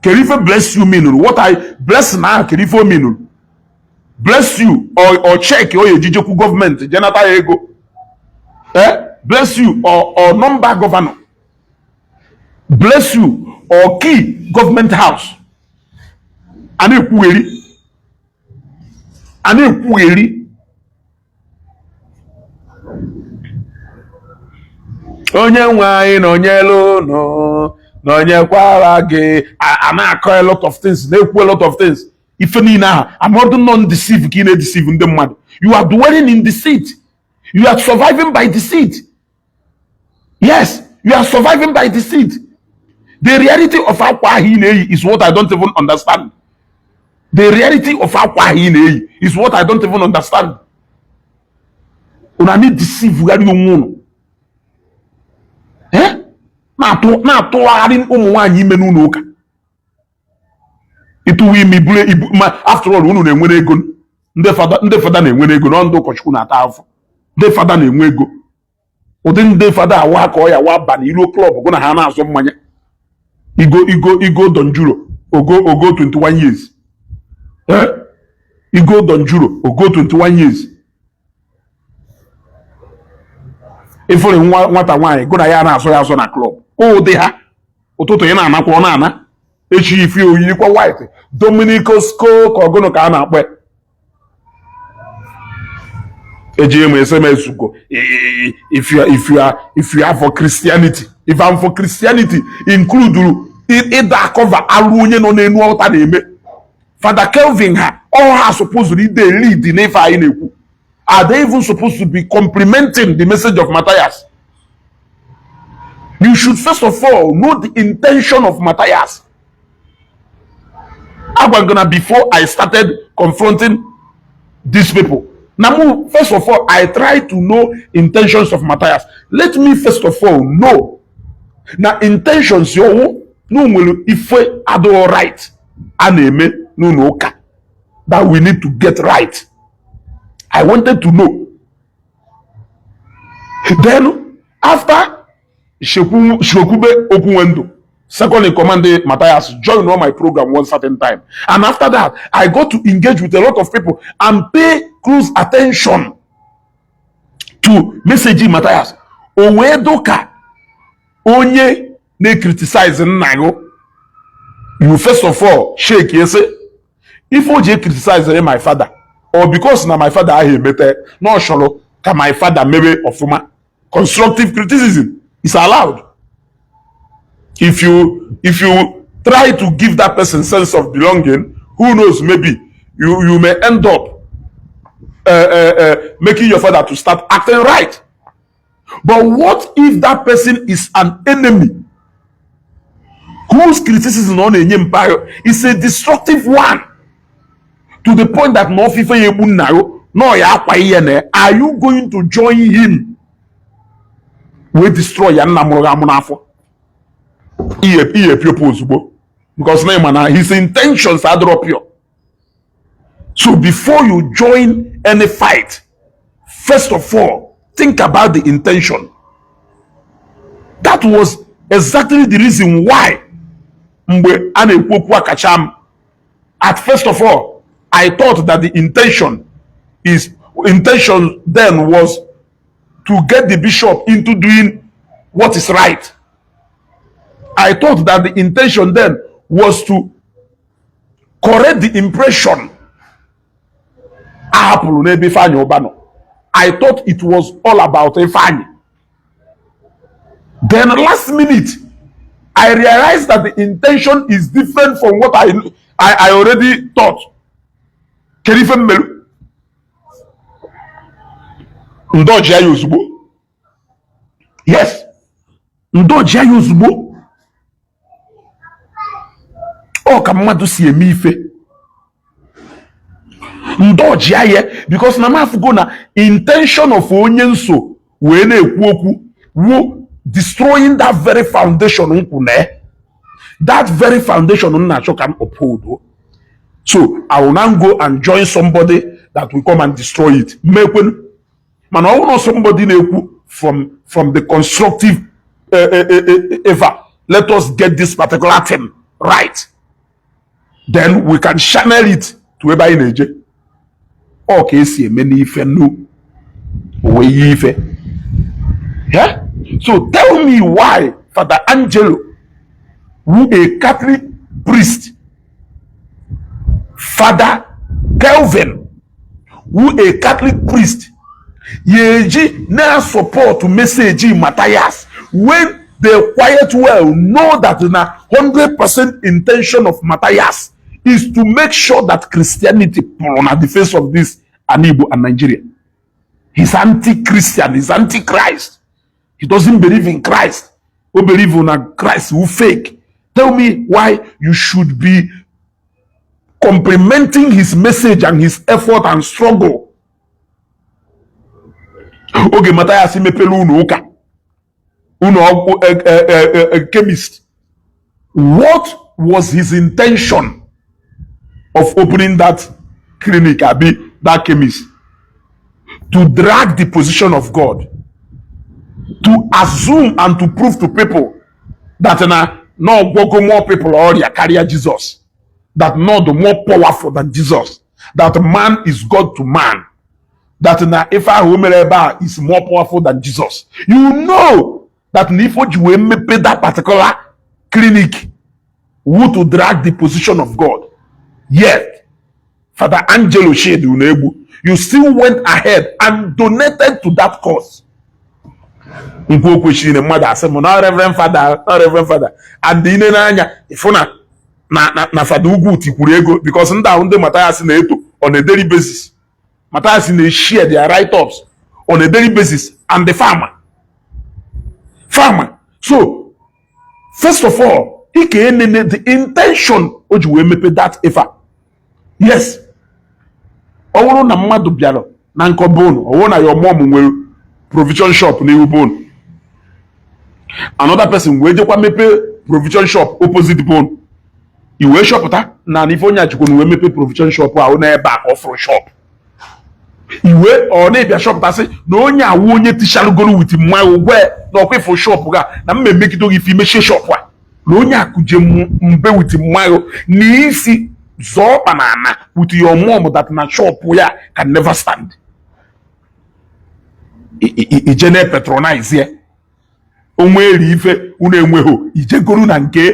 can even bless you mean? What I bless now, can even mean? Bless you or check or ejijekwu gọọmenti jenata ya ego. Eh? Bless you or number governor. Bless you or key government house. A na-ekwugheri. A na-ekwugheri. Onye nwe anyị nọnyere unu, nọnyekwara gị. A na-akọ a lot of things, na-ekwu a lot of things. Ife niile ahụ amọdụ nọ deceive ka ị na-edeceive ndị mmadụ. You are dwelling in deceit. You are surviving by deceit. Yes, you are surviving by deceit. The reality of akwa ahụ ị na-eyi is what I don't even understand. The reality of akwa ahụ ị na-eyi is what I don't even understand. Una need deceive gharị onwe unu. Eh? Na-atụ na-atụgharị ụmụ nwaanyị ime n'ụlọ ụka. Ịtụwa ime iburu ibu ma after all unu na-enwere ego. Ndị fada na-enwere ego na ndị ụkọchukwu na-ata afọ. Ndị fada na-enwe ego. Ụdị ndị fada awa ka ọ ya wa ba n'iru club gụ na ha na-azụ mmanya. Igo igo igo Donjuro ogo ogo 21 years. Eh? Igo Donjuro ogo 21 years. Ifụrụ nwa nwata nwaanyị gụ na ya na-asọ ya asọ na club. Ụdị ha ụtụtụ ị na-anakwa ọ na-ana echi ife oyirikwa white Dominico Sco ka ọgụnụ ka a na-akpọ ya. Eji emu SMS go if you are for Christianity, if I'm for Christianity, include ịda cover alụ onye nọ n'elu altar na-eme. Father Kelvin ha all ha supposed to dey lead n'ife anyị na-ekwu. Are they even supposed to be complimenting the message of Matthias? You should first of all know the intention of Matthias. Agwa gonna before I started confronting these people. Now, first of all, I try to know intentions of Matthias. Let me first of all know. Now, intentions yo no nwere ife adịghị right a na-eme n'ụlọ ụka that we need to get right. I wanted to know. Then, after Shekwube Okwuwendo, second in command Matthias, joined all my program one certain time. And after that, I got to engage with a lot of people and pay close attention to message Matthias. O wee dụka onye na-criticize nna gị. You first of all shake ya sị ife o ji criticize my father or because na my father ahụ emete na ọ chọrọ ka my father mebe ọfụma. Constructive criticism is allowed. If you try to give that person sense of belonging, who knows, maybe you may end up making your father to start acting right. But what if that person is an enemy whose criticism ọ na-enye mpaghara is a destructive one to the point that na ofife ya egbu nna ya na ọ ya akwa ihe na, are you going to join him wee destroy ya nna mụrụ gị amụ n'afọ? Ihe ihe piopu ozugbo because na ịma na his intentions adịrọ pure. So before you join any fight, first of all think about the intention. That was exactly the reason why mgbe a na-ekwu okwu akacha m, at first of all I thought that the intention then was to get the bishop into doing what is right. I thought that the intention then was to correct the impression a hapụrụ n'ebe Ifeanyi Ụba nọ. I thought it was all about Ifeanyi. Then last minute, I realized that the intention is different from what I already thought. Kedu ife m merụ? Ndọji ya ozugbo. Yes, ndọji ya ozugbo. Ọ ka mmadụ si eme ife ndọji ya because na m afụgo na intention of onye nso wee na-ekwu okwu wu destroying that very foundation nkwụ na that very foundation m na-achọ ka m uphold. So I will now go and join somebody that will come and destroy it? Mekwenu mana ọ bụrụ na somebody na-ekwu from the constructive ever, let us get this particular thing right, then we can channel it to ebe anyị na-eje. Ọ ka esi eme n'ife nu owe ihe ife. Yeah? So tell me why Father Angelo, who a Catholic priest, Father Kelvin, who a Catholic priest, ya eji na-support message Matthias when they quite well know that na 100% intention of Matthias is to make sure that Christianity pụrụ na the face of this an Igbo and Nigeria. He's anti-Christian, he's anti-Christ. He doesn't believe in Christ. Who believe in a Christ who fake. Tell me why you should be Complimenting his message and his effort and struggle. Oge Mathias mepere unu ụka, unu ọgwụ chemist, what was his intention of opening that clinic, abi that chemist? To drag the position of God, to assume and to prove to people that na ọgwọgo more people ọrịa karịa Jesus, that not more powerful than Jesus, that man is God to man, that na ife ahụ o mere ebe a is more powerful than Jesus. You know that na ife o ji wee mepe that particular clinic wu to drag the position of God. Yet Father Angelo Shade Unegbu, you still went ahead and donated to that cause. Nkwu o kwesịrị na mmadụ asị m na Reverend Father, na Reverend Father, and ine n'anya ịfụ na Fada Ugwu tikwuru ego, because ndị ahụ ndị Mathias na-eto on a daily basis. Mathias na-share their write-ups on a daily basis and the farmer. So first of all, ike enene the intention o ji wee mepe that ife a. Yes, ọ bụrụ na mmadụ bịara na nkọba unu, ọ bụrụ na your mom nwere provision shop n'ihu be unu, another person wee jekwa mepee provision shop opposite be unu, i wee chọpụta na ife onye achịkwa wee mepee provision shop ahụ n'ebe a ka ọ fụrụ shop, iwe ọ na-ebịa chọpụtasị na onye awụ onye ticharugoro with mmanya ụgwọ na ọkwa ịfụ shop ga na mma emegide gị ife imechie shop a, na onye akụje mbe with mmanya na isi zọọ ọkpa na ana with your mom that na shop ya can never stand. Ije na patronize ya, onwe eri ife unu enweghị, ijegoro na nke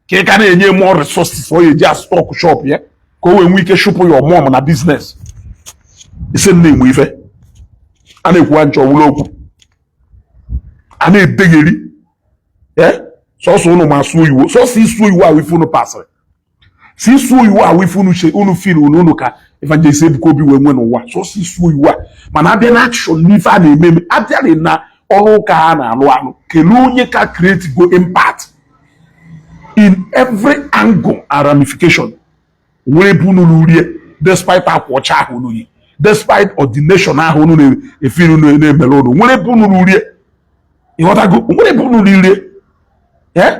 ka ị ka na-enye more resources ọ ya eji stock shop ya ka o wee nwee ike chụpụ your mom na business. Isi m na-enwe ife a na-ekwuwa nchọ wụlụ okwu a na-edegheri. Ee, sọsọ unu ma asụ oyiwo, sọsọ isu oyiwo ahụ ife unu pasịrị si isu oyiwo ahụ ife unu che unu feel unu ka Evangelist Ebuka Obi wee nwee n'ụwa, sọsọ isu oyiwo a. Mana abịa na action n'ife a na-eme eme, abịarị na ọrụ ụka ha na-alụ alụ, kelee onye ka create go impact in every angle and ramification nwere ebe unu rie, despite akwa ọcha ahụ unu yi, despite ordination ahụ unu na-efiri unu na-emere unu, nwere ebe unu rie. Ịghọtago? Nwere ebe unu rie. Eh,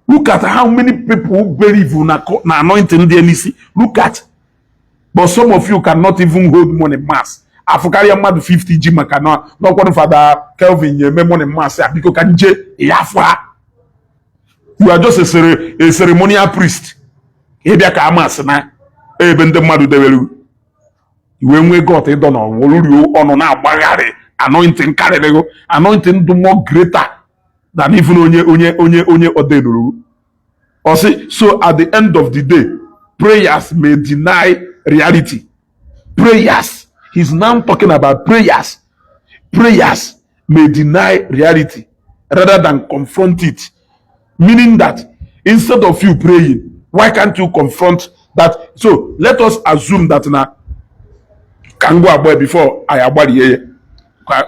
look at how many people believe na anointing ndị n'isi. Look at, but some of you cannot even hold morning mass. Afụkarịa mmadụ 50 ji maka na n'ọkwanụ Fada Kelvin ya eme morning mass a, biko ka nje ya afọ ha. You are just a ceremonial priest. Ịbịa ka amasị na ebe ndị mmadụ debere iwe nwee got ịdọ na ọwụrụrio ọnụ na-agbagharị anointing karịrị anointing dị more greater than even onye ordainuru. Ọ sị, so at the end of the day, prayers may deny reality. Prayers, he's now talking about prayers. Prayers may deny reality rather than confront it, meaning that instead of you praying, why can't you confront that? So let us assume that na ka ngwa agba before anyị agbarie ya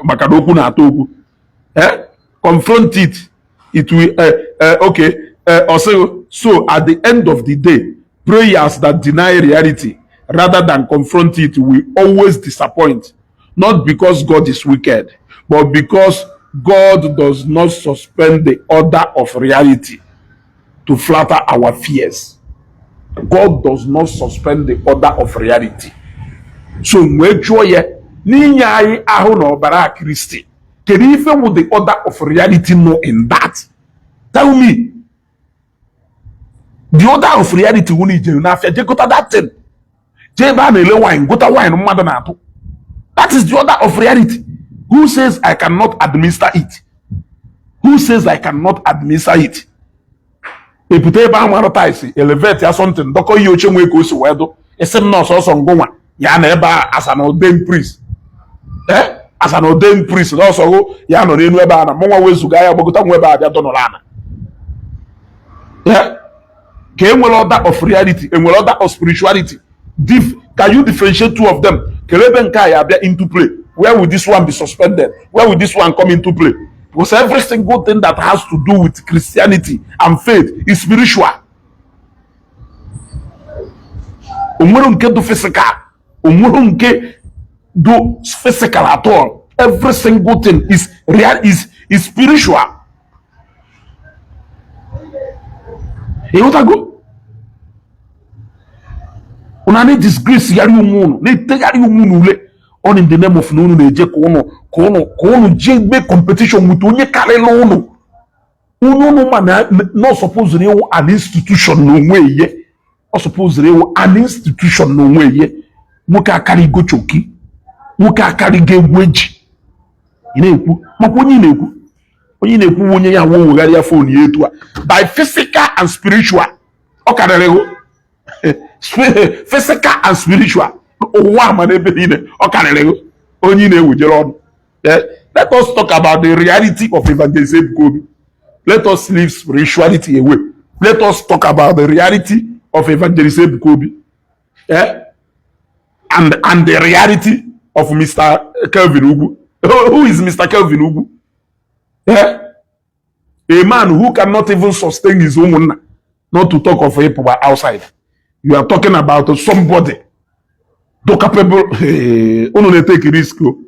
maka na okwu na-atọ okwu. Eh, confront it, it will okay. Also, so at the end of the day, prayers that deny reality rather than confront it will always disappoint, not because God is wicked, but because God does not suspend the order of reality to flatter our fears. God does not suspend the order of reality. So wee jụọ ya n'inye anyị ahụ na ọbara Kristi, kedu ife wụ the order of reality no in that? Tell me the order of reality. Wụ na ijere n'afịa jee gota that thing, jee ebe a na-ele wine gota wine mmadụ na-atụ. That is the order of reality. Who says I cannot administer it? Who says I cannot administer it? Epụta ebe a mara tiles, elevate ya something, dọkọ ihe oche nwee ka o si wee dụ, isi m na ọsọsọ ngụnwa ya na ebe a as an ordained priest, eh, as an ordained priest, na ọsọgụ ya nọ n'elu ebe a na mụnwa wezuga ya gbagota nwa ebe a bịa dọnọrọ ana ya ka e nwere order of reality, enwere order of spirituality. Can you differentiate two of them? Kedu ebe nke a ya abịa into play? Where will this one be suspended? Where will this one come into play? Because every single thing that has to do with Christianity and faith is spiritual. Onwere nke dị physical, onwere nke dị physical at all. Every single thing is real, is spiritual. Ịghọtago? Unu na-disgrace gharị onwe unu, na-etegharị onwe unu ule on in the name of na unu na-eje ka unu jee mee competition with onye karịrị unu, onye unu ma na not supposed ịwụ an institution n'onwe ihe ọ supposed ịwụ an institution n'onwe ihe. Nwoke akarịgo choki, nwoke akarịgo egwu eji ị na-ekwu maka onye ị na-ekwu, onye ị na-ekwu, onye ya nwe wegharịa phone ya etu a. By physical and spiritual, ọ karịrị hụ physical and spiritual. Ụwa ama n'ebe niile, ọ karịrị hụ onye ị na-ewujere ọnụ. Let us talk about the reality of Evangelist Ebuka Obi. Let us leave spirituality away. Let us talk about the reality of Evangelist Ebuka Obi, eh? And the reality of Mr. Kelvin Ugwu. Who is Mr. Kelvin Ugwu? Eh? A man who cannot even sustain his ụmụnna, not to talk of people outside. You are talking about somebody do capable. Unu na-etake risk o.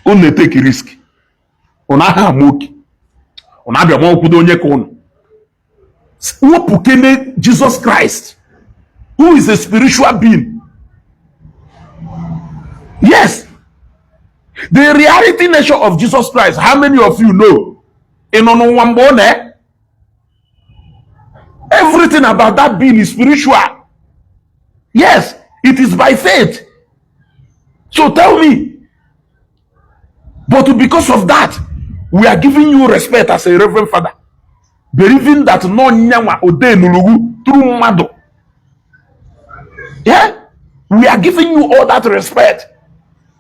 Unu na-etake risk. Unu aha ama oke. Unu abịa ma ọkwudo onye ka unu. Wepụ kene Jesus Christ, who is a spiritual being. Yes. The reality nature of Jesus Christ, how many of you know? Ị nọ n'ụwa mgbe ọ na everything about that being is spiritual. Yes, it is by faith. So tell me, but because of that, we are giving you respect as a reverend father, believing that no nyanwa odenulugu through mmadụ. Yeah, we are giving you all that respect.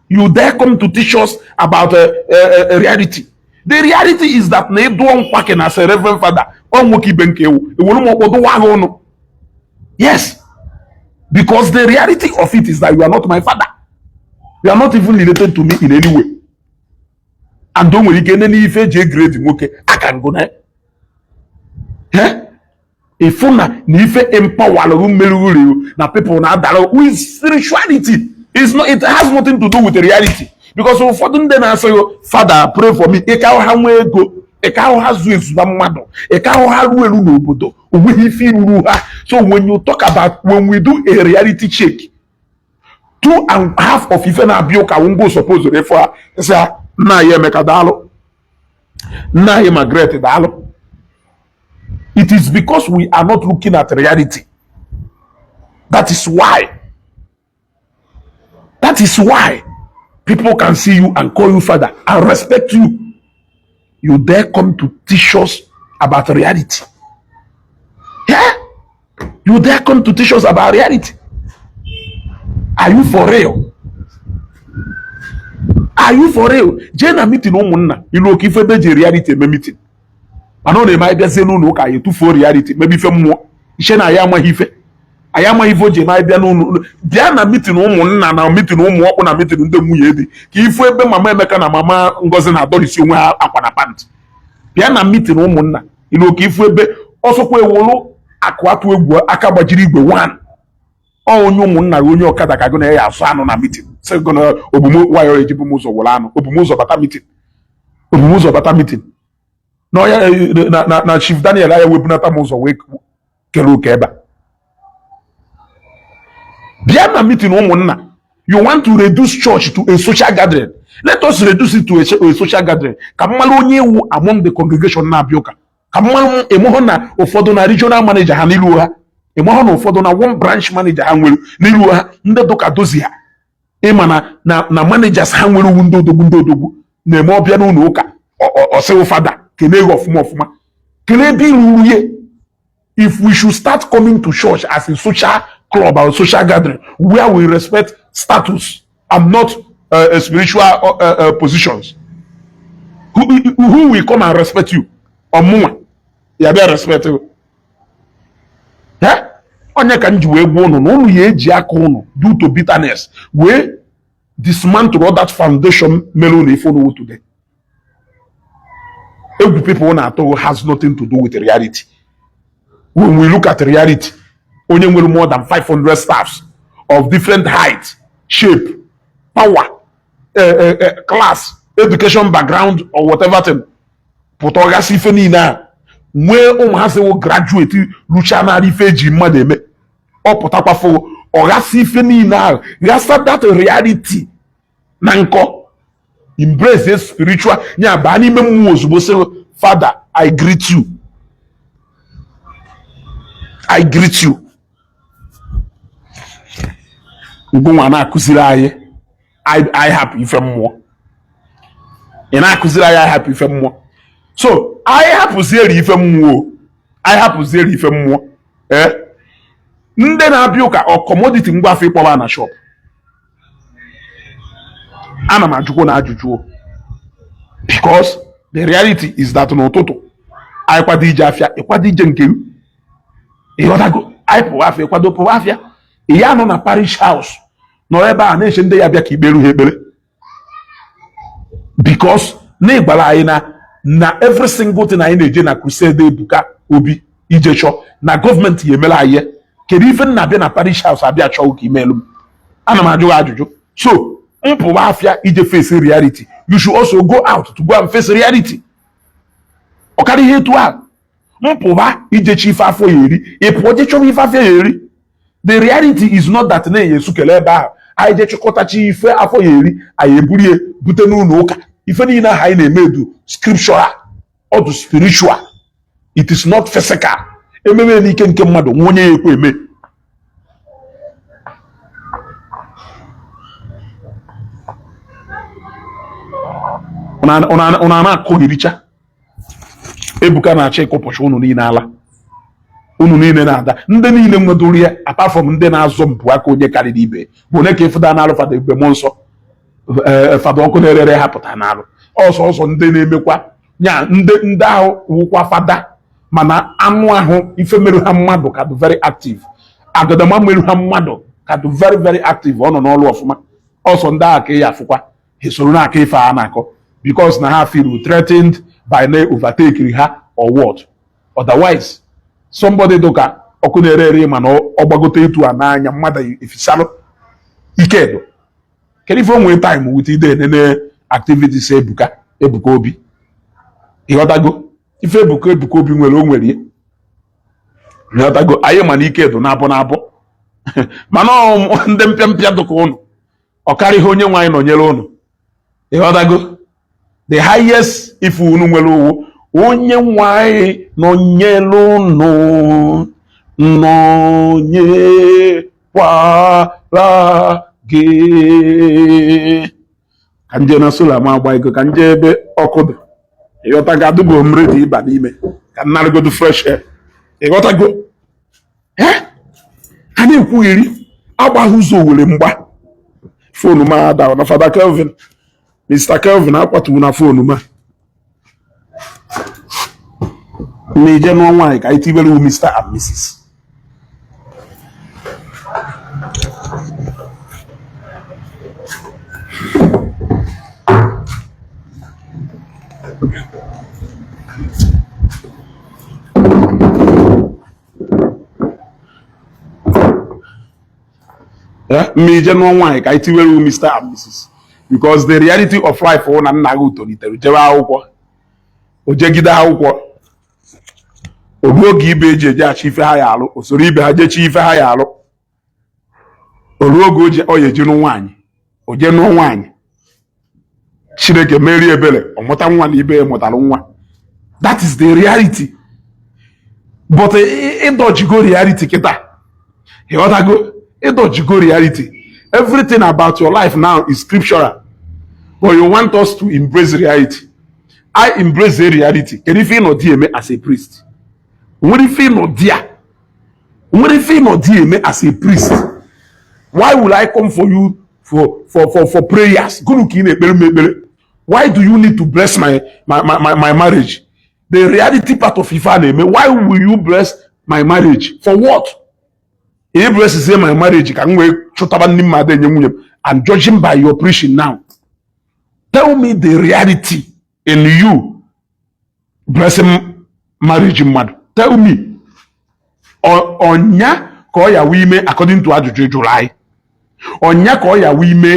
You dare come to teach us about reality. The reality is that na ịdụọ nkwake na as a reverend father, ọ nwoke ibe nke ewu ewere m ọkpọ dụwa gị ọnụ. Yes, because the reality of it is that you are not my father. You are not even related to me in any way. And o nwere ike nene ife eji egrade nwoke aka ngụ na ịfụ na ife empower mmeri na people na-adara with spirituality is not, it has nothing to do with the reality, because ụfọdụ ndị na-asị gị, "Father, pray for me," ịka ahụ ha nwee ego, ịka ahụ ha zuo ezu na mmadụ, ịka ahụ ha ruo eru n'obodo, onweghị ife iruru ha. So when you talk about, when we do a reality check, two and half of ife na-abịa ụka ngo suppose ịfụ ha, sị ha, "Nna anyị Emeka, daalụ. Nna anyị Margaret, daalụ." It is because we are not looking at reality. That is why people can see you and call you father and respect you. You dare come to teach us about reality. Yeah, you dare come to teach us about reality. Are you for real? Are you for real? Jee na meeting ụmụnna ilu oke ife ebe eji reality eme meeting, mana ọ na-eme anyị bịazie n'ụlọ ụka, anyị etufuo reality, mebe ife mmụọ iche na anyị amaghị ife, anyị amaghị ife o ji eme. Anyị bịa n'ụlọ, bịa na meeting ụmụnna, na meeting ụmụ ọkpụ, na meeting ndị nwunye di, ka ifu ebe mama Emeka na mama Ngozi na-adọrisi onwe ha akwa na pant. Bịa na meeting ụmụnna ilu oke ifu ebe ọsọkwa ewolu akụ atụ egwu aka gbajiri igwe one ọ onye ụmụnna gị, onye ọkada ka gụ na ya asụ anụ na meeting, sị gụ na obumu nwayọ ejibu m ụzọ were anụ obumụzọ bata meeting, obumụzọ bata meeting na ọya na Chief Daniel aya webunata m ụzọ wee kere oke ebe a. Bịa na meeting ụmụnna. You want to reduce church to a social gathering. Let us reduce it to a social gathering, ka mmalụ onye ewu among the congregation na-abịa ụka, ka mmalụ ịmụhụ na ụfọdụ na regional manager ha n'ilu ha, ịmụhụ na ụfọdụ na one branch manager ha nwere n'ilu ha, ndị dụka dozi ha, ịma na managers ha nwere uwu, ndị odogwu, ndị odogwu na-eme ọbịa n'ụlọ ụka, ọsịwụ, "Fada, kelee gị ọfụma ọfụma." Kelee ebe iruru ye. If we should start coming to church as a social club or social gathering where we respect status and not spiritual positions, who will come and respect you? Ọmụnwa ya bịa respect you? Eh? Onye ka m ji wee gwa ụnụ na ụnụ ya eji aka ụnụ due to bitterness wee dismantle all that foundation mere ụnụ ife ụnụ today. Egwu people na-atụ has nothing to do with reality. When we look at reality, Onye nwere more than 500 staffs of different height, shape, power, class, education background or whatever thing, pụta ọgasị ife niile a, nwee ụmụazị wụ graduate rucha narị ife eji mmadụ eme, ọ pụtakwa fụ ọghasị ife niile ahụ, ghasa that reality na nkọ, embrace spiritual ya, baa n'ime mmụọ ozugbo, sị, "Father, I greet you, I greet you." Ngụnwa na-akụziri anyị anyị hapụ ife mmụọ, ị na-akụziri anyị hapụ ife mmụọ. So anyị hapụziere ife mmụọ, anyị hapụziere ife mmụọ. Ee, ndị na-abịa ụka ọ commodity ngwa afọ ịkpọba na shop? Ana m ajụkwo na ajụjụ, because the reality is that n'ụtụtụ anyị kwado ije afịa, ịkwado ije nke m, ịghọtago? Anyị pụwa afịa, ịkwado pụwa afịa. Ị ya nọ na parish house nọrọ ebe a na-eche ndị ya bịa ka ikperu ha ekpere, because na ịgbara anyị na every single thing anyị na-eje na crusade Ebuka Obi ije chọọ na gọọmenti ya emere anyị. Kedu ife nna abịa na parish house abịa chọọ ka imeelu m? Ana m ajụ gị ajụjụ. So mpụwa afịa ije face reality, you should also go out to go and face reality. Ọ karịa ihe etu a, mpụba ijechi ife afọ ya eri, ị pụọ je chọrọ ife afọ ya eri. The reality is not that na-enye esukele ebe ahụ anyị je chịkọtachi ife afọ ya eri, anyị eburie bute n'ụlọ ụka. Ife niile ahụ anyị na-eme edu scriptural, ọ dị spiritual, it is not physical. Ememe n'ike nke mmadụ nwa onye ya ekwe eme. Ụna na-akụghịricha Ebuka na-achọ ịkụpụcha unu niile ala, unu niile na-ada. Ndị niile nwedoro ya, apart from ndị na-azọ mpụ aka onye karịrị ibe, bụ onye ka ịfụda n'alụ Fada Ebube Mmụọ Nsọ, Fada ọkụ na-erere ha pụta n'alụ ọsọ ọsọ. Ndị na-emekwa nya, ndị ahụ wụkwa fada, mana anụ ahụ ife merụ ha mmadụ ka dị very active, agadama merụ ha mmadụ ka dị very very active, ọ nọ n'ọrụ ọfụma. Ọsọ ndị ahụ ka ya afụkwa ha soro na-akọ ife a na-akọ, because na ha feel threatened by na overtake ha or what. Otherwise, somebody dụka ọkụ na-ere ere, mana ọ gbagote etu a n'anya mmadụ efisalụ ike do. Kedu ife o nwee time with ide enene activities Ebuka Obi? Ịghọtago? Ife Ebuka Obi nwere, o nwere. Ịghọtago? Anyị ma na ike dụ na-abụ na-abụ, mana ndị mpịampịa dụka ụnụ, ọ karịghị onye nwe anyị nọnyere ụnụ. Ịghọtago? The highest ife unu nwere owu onye nwe anyị nọnyere ụnụ, nọnyekwara gị. Ka nje na solar ma agba ego, ka nje ebe ọkụ dị. Ịghọtago? Adụgo m ready ịba n'ime ka m narịgodo fresh air. Ịghọtago? A na-ekwugheri agbaghị ụzọ owere mgba. Phone m ada na Fada Kelvin, Mr. Kelvin akwatuwu na phone m a na-eje nụọ nwaanyị ka anyị tibere Mr. and Mrs. Mma ije nụọ nwaanyị ka anyị tiwere Mr. and Mrs. because the reality of life wụ na nna gị tolitere jebe akwụkwọ, o jegide akwụkwọ, o ruo oge ibe eji eje achọ ife ha ya alụ, o soro ibe ha jechi ife ha ya alụ. O ruo oge ọ ya eji nụ nwaanyị, o jee nụọ nwaanyị, Chineke merie ebere, ọ mụta nwa na ibe ya mụtara nwa. That is the reality. But ịdọjigo reality kịta. Ịghọtago? Ịdọjigo reality. Everything about your life now is scriptural, but you want us to embrace reality. I embrace the reality. Kedu ife ịnọ di eme as a priest? Nwere ife ịnọ di a, nwere ife ịnọ di eme as a priest? Why will I come for you for prayers? Gụnụ ka ị na-ekpere m ekpere? Why do you need to bless my marriage? The reality part of ife a na-eme, why will you bless my marriage? For what? Ị bless my marriage ka m wee chụtaba ndị mmadụ enye nwunye m? I'm judging by your preaching now. Tell me the reality in you blessing marriage mmadụ. Tell me. Ọnya ka ọ ya wee ime according to ajụjụ ị jụrụ anyị, ọnya ka ọ ya wee ime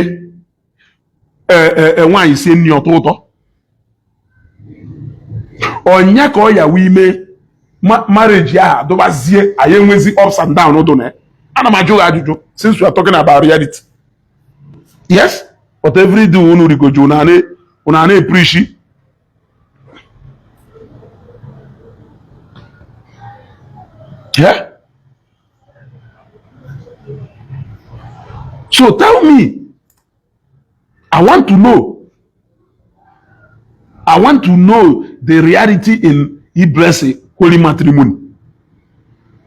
nwaanyị sie nri ọ tọọ ụtọ, ọnya ka ọ ya wee ime marriage ahụ adụbazie, anyị enwezi ups and down dụ na ya. Ana m ajụ gị ajụjụ since we are talking about reality. Yes, but every day unu rigoju unu a na-epreachi. Yeah? So tell me, I want to know. I want to know the reality in bless holy matrimony.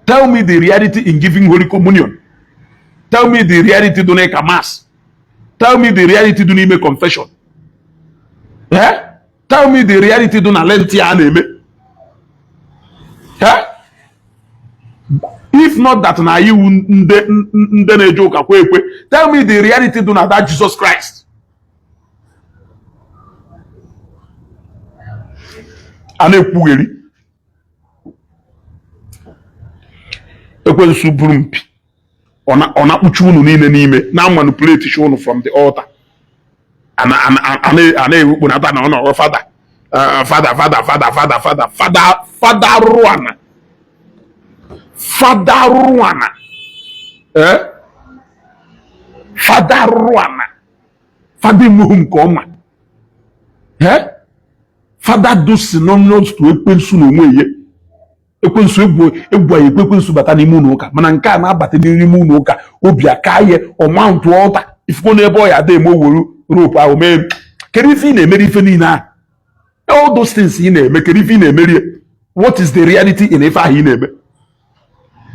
Tell me the reality in giving holy communion. Tell me the reality dị n'ịka mass. Tell me the reality dị n'ime confession. Eh? Tell me the reality dị na lent a na-eme. Eh? If not that na anyị wụ ndị na-eje ụka kwe ekwe, tell me the reality dị na that Jesus Christ. A na-ekwugheri ekwensu buru mpi ọ na-akpụchi unu niile n'ime na manipulate unu from the altar a na-ewukpunata na ọ nọrọ fada fada fada fada fada fada fada fada arụrụ ana fada arụrụ ana eh? Fada arụrụ ana, fada enweghị nke ọma, eh? Fada do synonymous to ekwensu na onwe ya. Ekwensu egwu egwu anyị ekwe ekwensu bata n'ime ụlọ ụka, mana nke a na-abata n'ime ụlọ ụka obi aka ya ọma ntụ ọta ifuko n'ebe ọ ya ada eme oweru rope ahụ mee. Kedu ife ị na-emeri ife niile ahụ? All those things ị na-eme, kedu ife ị na-emeri? What is the reality in ife ahụ ị na-eme?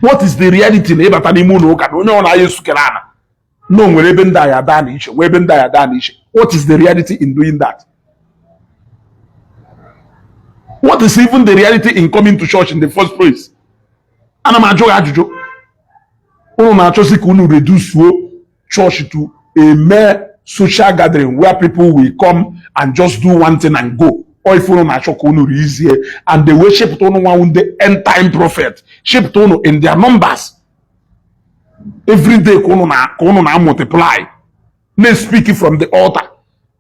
What is the reality na ịbata n'ime ụlọ ụka na onye ọ na-aya esukere ana na o nwere ebe ndị agha daa na iche, nwee ebe ndị agha daa na iche? What is the reality in doing that? What is even the reality in coming to church in the first place? Ana m ajụ gị ajụjụ. Unu na-achọzi ka unu reduce church to a mere social gathering where people will come and just do one thing and go. Ọ ife unu na-achọ ka unu rizie and they wee chepụta unu nwa ndị end time prophet, chepụta unu in their numbers every day ka unu na ka unu na multiply, na-speak from the altar,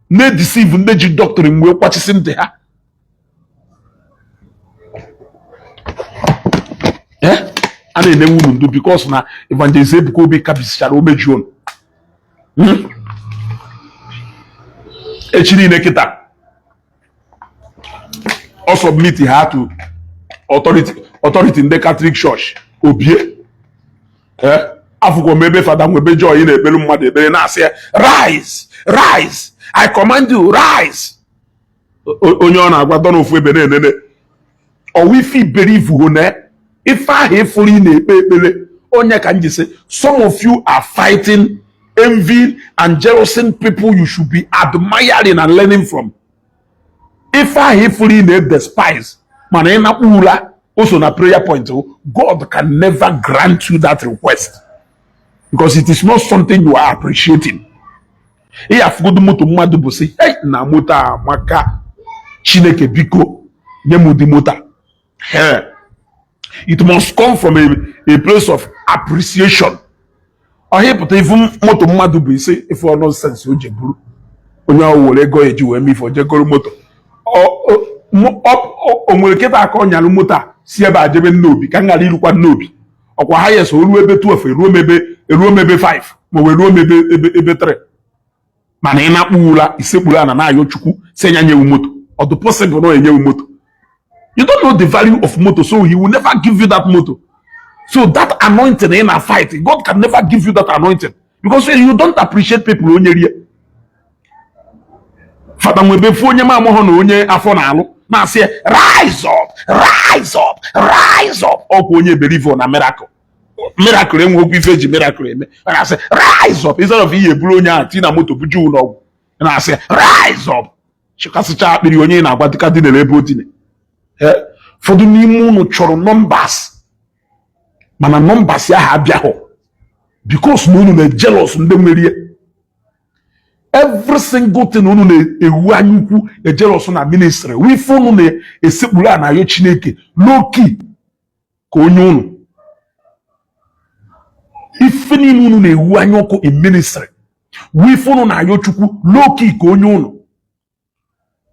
na-edeceive ndị ji doctrine wee kwachisi ntị ha. Eh? A na-enewe unu ndu because na Evangelist Ebuka Obi kabisichara omeji unu. Echi niile kịta ọ submit ha to authority ndị Catholic Church obie. Eh? Afụkwa m ebe fada Nwebe Joy na-ekpere mmadụ ekpere na-asị ya rise, rise, I command you, rise. Onye ọ na-agwa dọ n'ofu ebe na-enene ọwa ife iberivu na ife ahụ ịfụrụ ị na-ekpe ekpere onye ka m ji sị some of you are fighting envy and jealousy people you should be admiring and learning from. Ife ahụ ịfụrụ ị na-despise mana ị nakpu ụra o so na prayer point. God can never grant you that request because it is not something you are appreciating. Ị afụgodo moto mmadụ bụ sị hey, na moto a amaka, Chineke biko nye m ụdị moto a. It must come from a place of appreciation. Ọha ịpụta ifu moto mmadụ bụ isi ife nonsense o ji buru onye ahụ were ego eji wee mee ife ojegoro moto o nwere kịta aka ọ nyalụ moto a si ebe a jebe Nnobi ka m ghara irukwa Nnobi ọkwa ha yes o ruo ebe 12 eruo m ebe eruo m ebe 5 ma o ruo m ebe ebe ebe 3 mana ị na-akpụ ụra isekpuru ana na-ayọ Chukwu sị ya nyewu moto. Ọ dị possible na ọ enyewu moto? You don't know the value of moto, so he will never give you that moto. So that anointing ị na fight, God can never give you that anointing because you don't appreciate people onye rie. Fada Nwebe fu onye ma amụghọ na onye afọ na-alụ na-asị ya rise up, rise up, rise up. Ọkwa onye believe na miracle. Miracle enwe okwu ife eji miracle eme. Ọ na-asị rise up instead of ihe eburu onye ahụ tii na moto buju ụlọ ọgwụ na-asị rise up chịkasịcha akpịrị onye na-agwa dịka dinere ebe o dine. Ụfọdụ n'ime unu chọrọ numbers mana numbers ahụ abịaghọ because na unu na-ejealous ndị nwere every single thing. Unu na-ewu anya ukwu ejealous na ministry wife unu na-esekpuru a na-ayọ Chineke low key ka onye unu Ife niile unu na-ewu anya ọkụ in ministry wu ife unu na-ayọ Chukwu low key ka onye unu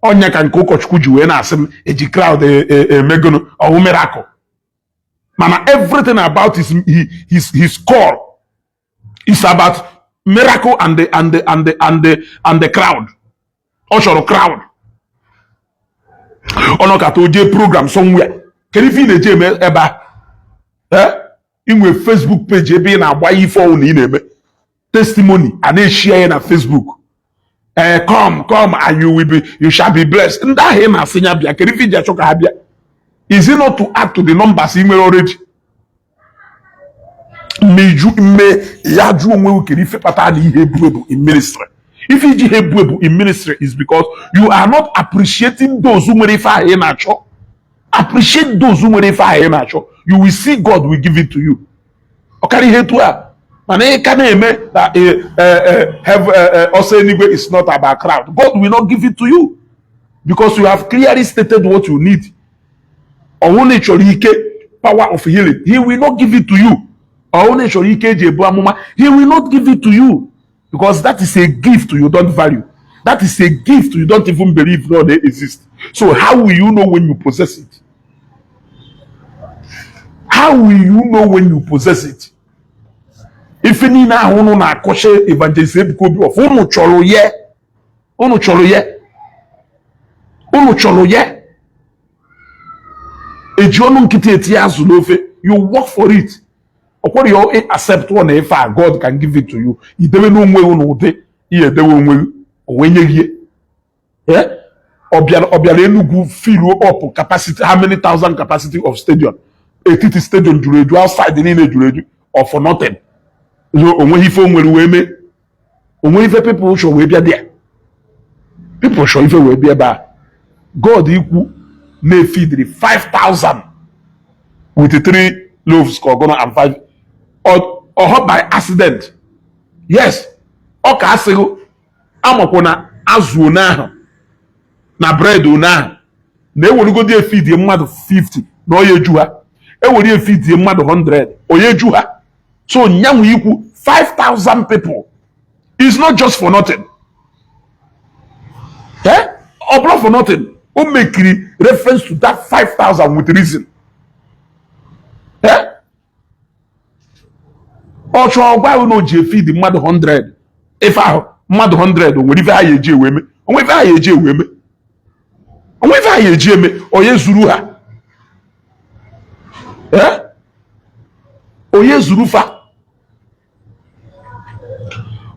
ọnya ka nke ụkọchukwu ji wee na-asị m eji crowd emegonu ọwụ miracle. Mana everything about his call is about miracle and the crowd. Ọ chọrọ crowd. Ọnọkata o jee program somewhere, kedu ife ị na-eji eme ebe a? Inwe Facebook page ebe ị na-agba ife ọwụ na ị na-eme testimony, a na-eshia ya na Facebook, ee, "Come, come and you shall be blessed." Ndị ahụ ị na-asị ya bịa, kedu ife iji achọ ka ha bịa? Is it not to add to the numbers ị nwere already? Mmeju mme ya jụọ onwe gị, kedu ife kpatara na ihe ebu ebu in ministry? Ife iji ha ebu ebu in ministry is because you are not appreciating those who nwere ife ahụ ị na-achọ. Appreciate those who nwere ife ahụ ị na-achọ, you will see God will give it to you. Ọ karịa ihe etu a, mana ị ka na-eme na ọsọ eluigwe is not about crowd, God will not give it to you because you have clearly stated what you need. Ọnwụ na ị chọrọ ike, power of healing, he will not give it to you. Ọnwụ na ị chọrọ ike eji ebu amụma, he will not give it to you because that is a gift you don't value. That is a gift you don't even believe no they exist. So how will you know when you possess it? How will you know when you possess it? Ife niile ahụ unu na-akọcha Evangelist Ebuka Obi of, unu chọrọ ye, unu chọrọ ye, unu chọrọ ye. Eji ọnụ nkịtị etinye azụ n'ofe. You work for it. Ọkwọrọ ya accept one ife a, God can give it to you. Idewe n'onwe gị n'ụdị ihe edewe onwe gị, onwe nye gị. Ọ bịara Enugu, fill up capacity, how many thousand capacity of stadium, etiti stadium juru eju, outside niile juru eju, or for nothing. So onweghị ife o nwere wee mee, onweghị ife people chọ wee bịa there. People chọ ife wee bịa ebe a. God ikwu na-efidiri 5000 with three loaves ka ọgụnụ and five ọhọ by accident. Yes, ọ ka asịghị amakwa na azụ one ahụ na bread one ahụ na-ewerugodi efidie mmadụ 50 na onye eju ha, ewere efidie mmadụ 100, onye eju ha. So nyanwe ikwu 5000 people is not just for nothing. Eh, ọ bụrụ for nothing, o mekiri reference to that 5000 with reason. Eh, ọ chọọ gwa ahụ na o ji efidi mmadụ 100, ife ahụ mmadụ 100, o nwere ife ha ya eji ewe eme, onwe ife ha ya eji ewe eme, onwe ife ha ya eji eme, onye zuru ha. Eh, onye zuru fa.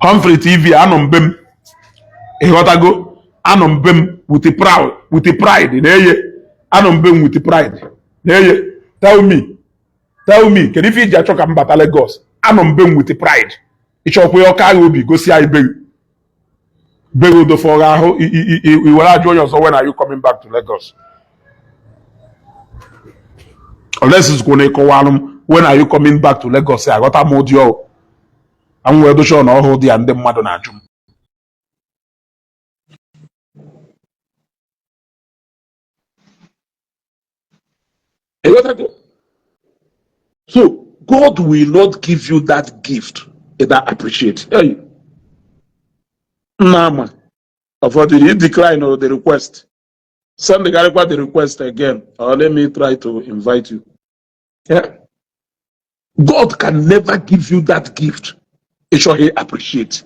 Humphrey TV, anọ mbe m, ịghọtago? Anọ mbe m with proud, with pride na-eye. Anọ mbe m with pride na-eye. Tell me, tell me, kedu ife iji achọ ka m bata Lagos? Anọ mbe m with pride. Ịchọkwa ya ọka agha obi gosi anyị be gị, be gị odofọ gị ahụ i were ajụ onye ọzọ, "When are you coming back to Lagos?" Unless na ịkọwalụ m "When are you coming back to Lagos?" Aghọta m ụdị ọ anwụ wee docha na ọhụụ dị ya ndị mmadụ na-ajụ m. Ịghọtago? So God will not give you that gift that appreciate. Hey, Nnama, ụfọdụ you decline the request. Send the request again, or let me try to invite you. Yeah. God can never give you that gift. It shall he appreciate.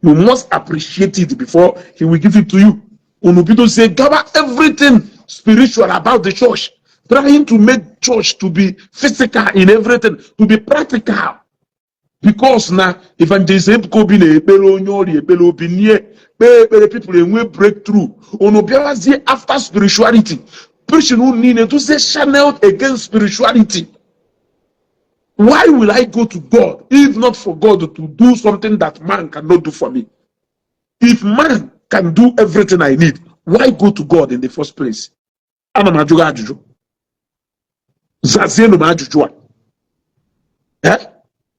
You must appreciate it before he will give it to you. Unu bido say gather everything spiritual about the church, trying to make church to be physical in everything, to be practical. Because na Evangelist Ebuka Obi na-ekpere onye ọrịa ekpere obi nie kpee ekpere, people enwe breakthrough. Unu bịawazie after spirituality preaching unu niile dozie channeled against spirituality. Why will I go to God if not for God to do something that man cannot do for me? If man can do everything I need, why go to God in the first place? Ana m ajụ gị ajụjụ, zazienụ m ajụjụ a. Eh?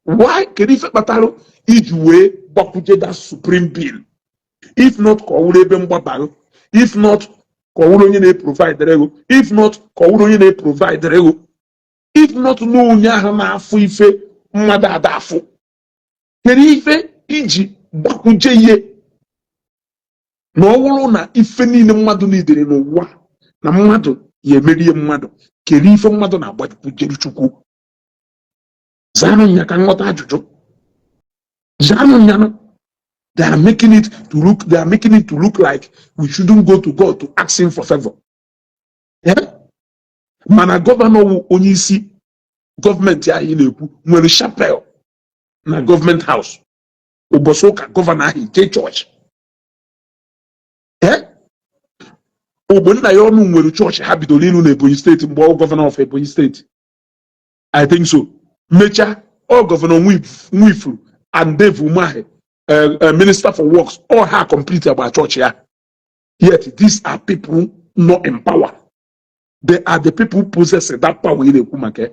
Why? Kedu ife kpatara iji wee gbakwuje that supreme being, if not ka ọ wụrụ ebe mgbabarụ, if not ka ọ wụrụ onye na-eprovide ego, if not ka ọ wụrụ onye na-eprovide ego, if not na onye ahụ na-afụ ife mmadụ ada afụ? Kedu ife iji gbakwuje ihe na ọ bụrụ na ife niile mmadụ nidere n'ụwa na mmadụ ya emerie mmadụ, kedu ife mmadụ na-agbakwujere Chukwu? Zaanụ nya ka nghọta ajụjụ. Zaanụ nyanụ. They are making it to look like we shouldn't go to God to ask him for favor. Yeah? Mana governor wụ onye isi gọọmenti ahụ na-ekwu nwere chapel na government house. Ụbọchị ụka governor ahụ jee chọọchị. Ogbonnaya Onu nwere chọọchị ha bidoro ịrụ n'Ebonyi steeti mgbe ọ governor of Ebonyi steeti. I think so. Mechaa ọ governor Nwifuru and Dave Umahi, minister for works, all ha complete agba chọọchị ya. Yet these are people not in power. They are the people possessing that power ị na-ekwu maka ya.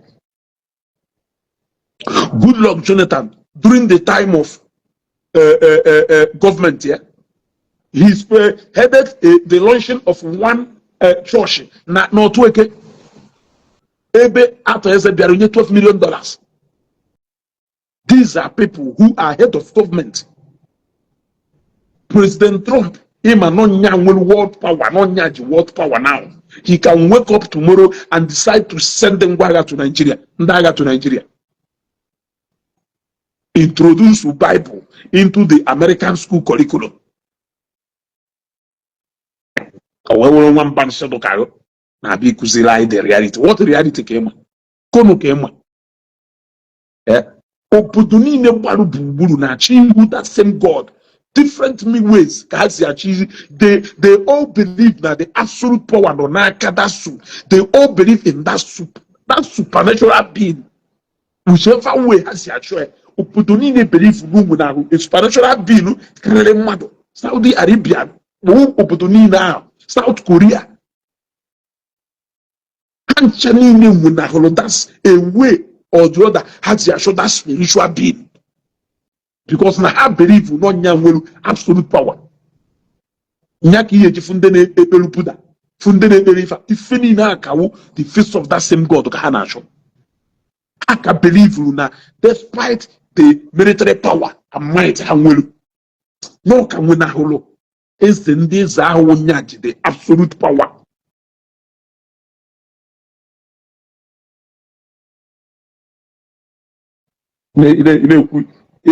Goodluck Jonathan, during the time of government, yeah, he headed the launching of one church na n'Otueke ebe Arthur Eze bịara nye $12 million. These are people who are head of government. President Trump, ịma nọ nya nwere world power, nọ nya ji world power now. He can wake up tomorrow and decide to send ngwa agha to Nigeria, ndị agha to Nigeria. Introduce Bible into the American school curriculum. Ka wee were nwamba nsị dụkarụ na-abịa ịkụziri anyị the reality. What reality ka ịma? Konu ka ịma? Obodo niile gbara gburugburu na-achọ ihu that same God. Different ways ka ha si achọ. They all believe na the absolute power nọ n'aka that soup. They all believe in that soup, that supernatural being. Whichever way ha si achọ ya, obodo niile believe n'ugwu na a supernatural being karịrị mmadụ. Saudi Arabia bụ obodo niile ahụ, South Korea, ha ncha niile nwụnahụrụ. That's a way or the other ha ji achọ that spiritual being, because na ha believe n'ọnya nwere absolute power. Nya ka ihe eji fụ ndị na-ekpere Buddha, fụ ndị na-ekpere ife ife niile akawo the face of that same God ka ha na-achọ. Ha ka believe na despite the military power and might ha nwere, na ọ ka nwenahụrụ eze ndị eze ahụ nya ji the absolute power. Na-ekwu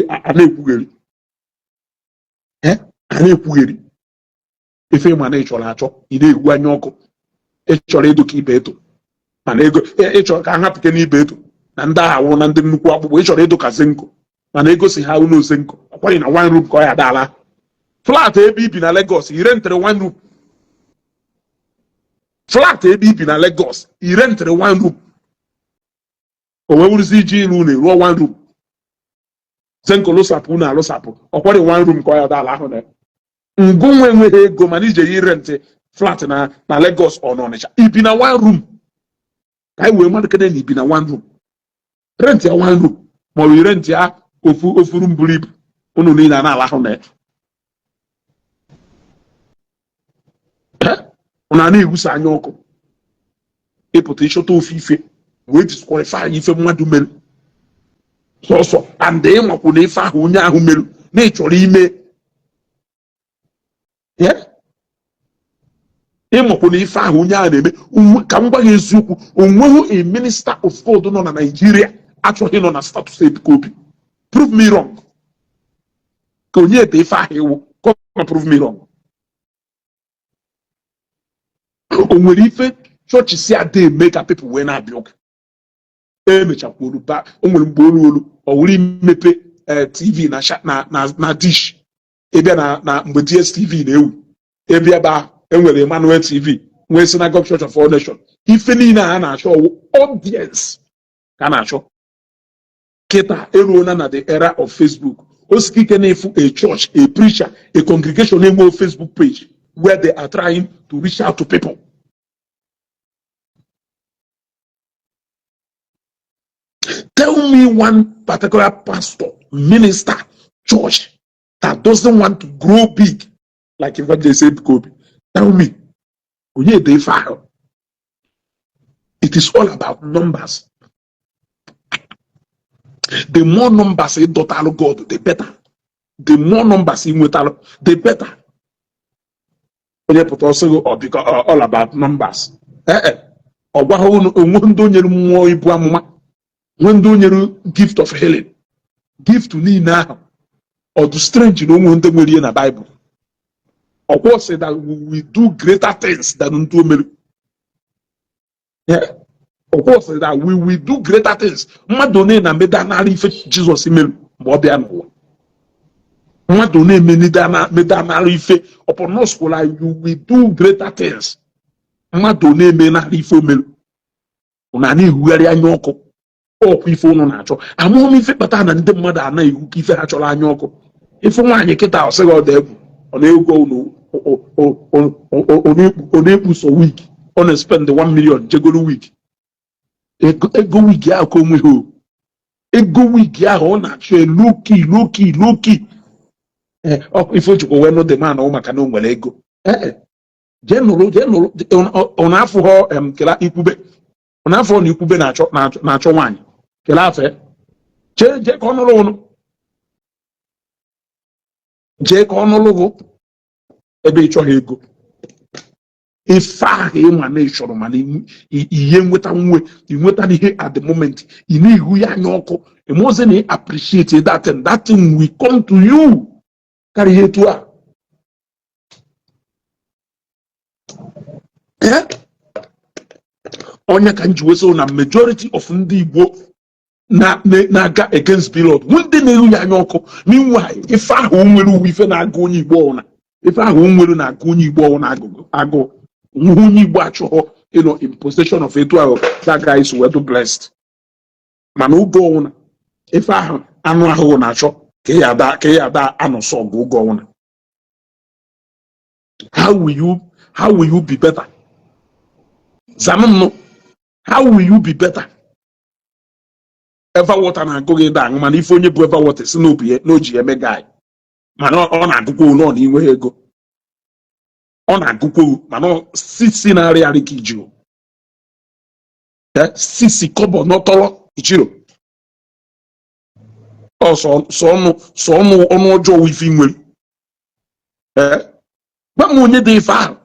a na-ekwugheri, a na-ekwugheri ife ma na ị chọrọ achọ, ị na-egwu anya ọkụ. Ị chọrọ ịdụ ka ibe eto, mana ego ị chọrọ ka a hapụke n'ibe eto na ndị agha wụ na ndị nnukwu akpụkpọ. Ị chọrọ ịdụ ka Zenko, mana ego si ha ụlọ Zenko ọkwaghị na one room ka ọ ya dala flat ebe ibi na Lagos. I rentere one room flat ebe ibi na Lagos, i rentere one room, o wee wụrụzi iji ilu ụlọ eruo one room. Zenko lụsapụ unu alụsapụ, ọkwari one room ka ọ ya dala ahụ na ngụ nwa enweghị ego, mana ije yi rent flat na Lagos ọ n'Ọnịcha, ibi na one room ka anyị wee mmadụ kene na ibi na one room. Rent ya one room ma ọ bụ rent ya ofu ofu room buru ibu, unu niile a na-ala ahụ na ya, unu a na-egwusa anya ọkụ. Ịpụta ịchọta ofu ife wee disqualify ife mmadụ mere sọsọ, and ịmakwu na ife ahụ onye ahụ mere na ị chọrọ ime, ịmakwu na ife ahụ onye ahụ na-eme. Ka m gwa gị eziokwu, onweghị a minister of God nọ na Nigeria achọghị nọ na status Ebuka Obi. Prove me wrong. Ka onye ete ife ahụ iwu, come prove me wrong. O nwere ife chọọchị si ada eme ka people wee na-abịa ụka. Emechakwuru ba o nwere mgbe olu olu ọ wụrụ imepe TV na na na dish ịbịa na mgbe DSTV na-ewu ebe ebe ahụ enwere Emmanuel TV, nwee Synagogue Church of All Nations. Ife niile a na-achọ ọwụ audience ka a na-achọ. Kịta eruola na the era of Facebook. O sike ike na-efu a church, a preacher, a congregation enwe Facebook page where they are trying to reach out to people. Tell me one particular pastor, minister, church that doesn't want to grow big like Evangelist Ebuka Obi. Tell me. Onye dị ife ahụ. It is all about numbers. The more numbers ị dọtalụ God, the better. The more numbers ị nwetalụ, the better. Onye pụta ọsọ gị, ọ biko, all about numbers. Ee, ọ gwaghị unu onwe ndị o nyere mmụọ ibu amụma, nwee ndị o nyere gift of healing, gift niile ahụ. Ọ dị strange na onwe ndị nwere ihe na Bible. Ọkwa sị that we will do greater things than ndị o mere. Yeah. Ọkwa sị that we will do greater things. Mmadụ one na medanara ife Jizọs mere mgbe ọ bịa n'ụwa? Mmadụ one medanara ife ọpọnọskwụla you will do greater things? Mmadụ one emenara ife o mere? Ụna na-ehugharị anya ọkụ ọkwa ife ụnụ na-achọ. Amụghị m ife kpatara na ndị mmadụ anaghị ehu ka ife ha chọrọ anya ọkụ. Ife nwaanyị kịta, ọ sịghị ọ dị egwu, ọ na-egwu unu, ọ na-ekpu so wig, ọ na-spend 1 million jegoro wig. Ego wig ahụ ka o nweghị o ego wig ahụ ọ na-achọ low-key, low-key, low-key. Ife ojikwa wee nụ dị man maka na o nwere ego. Ee, jee nụrụ, jee nụrụ. Ọ na-afụghọ em kela ikwube, ọ na-afọ na ikwube na-achọ nwaanyị kele afe. Jee, jee ka ọ nụrụ ụnụ, jee ka ọ nụrụ gụ ebe ị chọghị ego. Ife ahụ ịma na ị chọrọ, mana ihe nweta nwe inweta ihe at the moment, ị na-ehu ya anya ọkụ. Ịmụzi na ị appreciate that thing, that thing will come to you karịa ihe etu a. Eh? Onye ka m ji wesị na majority of ndị Igbo na-aga against Blord, ndị na-eru ya anya ọkụ. Meanwhile, ife ahụ o nwere uwe ife na-agụ onye Igbo ọwụna, ife ahụ o nwere na-agụ onye Igbo ọwụna agụ nwe onye Igbo achọghọ ịnọ in possession of etu ahụ that guy is well blessed. Mana oge ọwụna ife ahụ anụ ahụhụ na-achọ ka ị ada anụsọ ọgụ oge ọwụna. How will you be better? Zanụ m nụ, how will you be better? Eva water na-agụ gị ịda aṅụ, mana ife onye bụ Eva water si n'obi ya na o ji eme guy, mana ọ na-agụkwa onu ọ na inweghị ego. Ọ na-agụkwa owu, mana sisi na-arị arị ka ijiro. Sisi kọbọ n'ọtọrọ ijiro. Ọ sọ ọnụ ọnụ ọjọọ wụ ife ị nwere. Ee, gwa m onye dị ife ahụ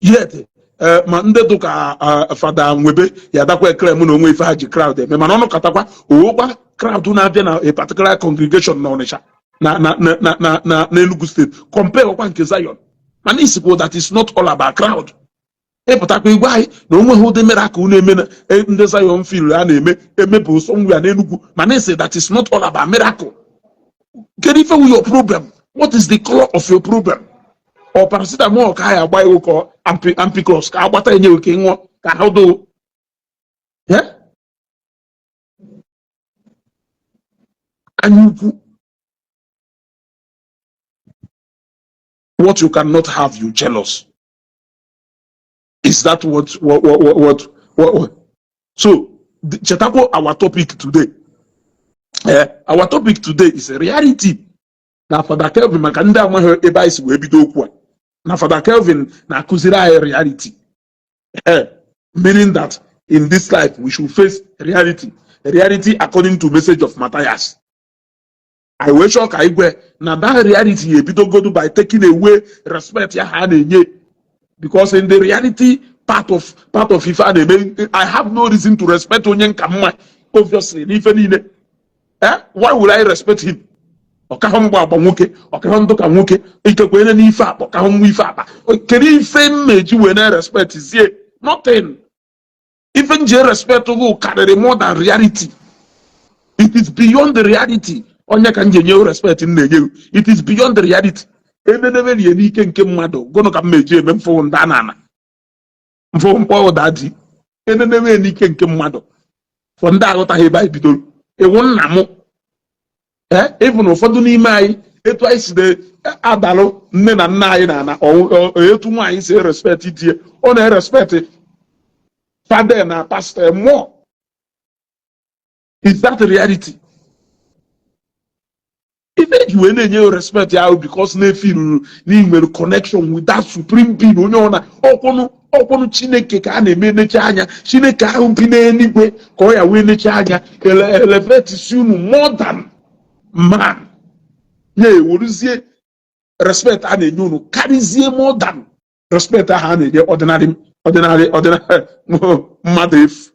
yet. Ee, ma ndị dụka Fada Nwebe ya adakwa ekele m na onwe ife ha ji crowd eme, mana ọnụ katakwa owokwa crowd na-abịa na a particular congregation na Ọnịcha na n'Enugu Steeti, compare ọkwa nke Zion. Mana isikwa that is not all about crowd. Ịpụtakwa igwe anyị na onweghị ụdị miracle na-eme na ndị Zion fil a na-eme emepụ somewhere n'Enugu, mana isi that is not all about miracle. Kedu ife wu your problem? What is the color of your problem? Ọ paracetamol ka anyị agba iwu ka ampiclox ka agbata enye ka ị ṅụọ ka ahụ doo? Yeah? Anya ukwu. What you cannot have, you jealous. Is that what? So chetakwa our topic today. Our topic today is a reality na Fada Kelvin, maka ndị amaghị ebe anyị si wee bido okwu a, na Fada Kelvin na-akụziri anyị reality, meaning that in this life we should face reality, reality according to message of Matthias. Anyị wee chọọ ka igwe na that reality ya ebidogodu by taking away respect ya ha na-enye, because in the reality part of ife a na-eme, I have no reason to respect onye nka mma, obviously, n'ife niile. Why would I respect him? Ọkahụ mgba agba nwoke, ọkahụ ndụ ka nwoke, ikekwe ene n'ife akpa, ọkahụ nwa ife akpa. Kedu ife m meji wee na respect zie? Nothing. Ife m ji respect gụ karịrị more than reality. It is beyond the reality. Onye ka m ji enye respect m na-enye? It is beyond the reality. Emeneme rie n'ike nke mmadụ gụnụ ka m meji eme mfụ nda na ana mfụ mkpọ ụda dị eneneme n'ike nke mmadụ. For ndị aghọtaghị ebe anyị bidoro, iwu nna m, ee, ịbụ na ụfọdụ n'ime anyị, etu anyị si adalụ nne na nna anyị na ana, etu nwaanyị si respect di ya, ọ na-erespect father na pastor more. Is that reality? Ife eji wee na-enye respect ahụ because na-efi ruru na ị nwere connection with that supreme being. Onye ọ na ọkwụnụ Ọkwụnụ Chineke ka a na-eme necha anya. Chineke ahụ bi n'eluigwe ka ọ ya wee necha anya elevate si unu more than man, ya eweruzie respect a na-enye unu karịzie more than respect ahụ a na-enye ordinary mmadụ efu.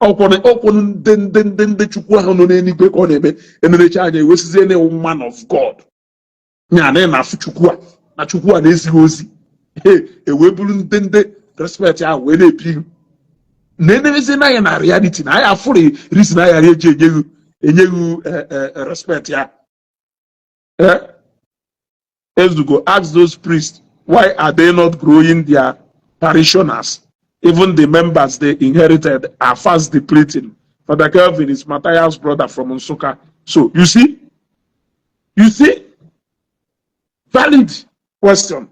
Ọkwụnụ ndị Chukwu ahụ nọ n'eluigwe ka ọ na-eme enerecha anya, ewesizie na man of God nya na ị na-afụ Chukwu a na Chukwu a na-ezighị ozi, ewee bụrụ ndị respect ahụ wee na-epi ihu na enerezie na anya na reality na anyị afụrụ reason anyị eji enyeghị respect ya. Ezugo, ask those priests, why are they not growing their parishioners? Even the members they inherited are fast depleting. Father Kelvin is Matthias' brother from Nsukka. So you see, valid question.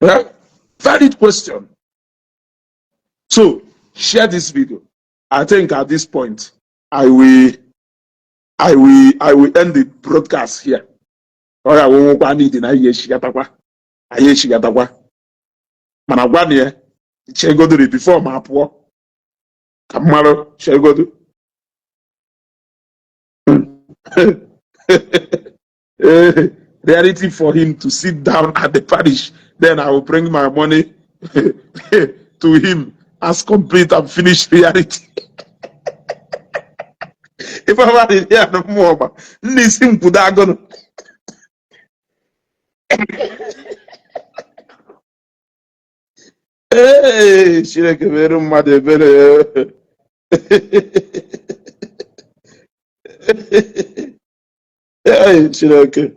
Yeah? Valid question. So share this video. I think at this point, I will end the broadcast here. Ọ ya nwekwa need na anyị echigatakwa, anyị echigatakwa, mana gwa na ya chegodori before ma pụọ ka m marụ. Chegodo. Reality for him to sit down at the parish, then I will bring my money to him as complete and finished reality. Ife ọma dị ya na mmụọ ọma nna isi nkwudo agụnụ. Ee, Chineke mere mmadụ ebere. Ee, Chineke,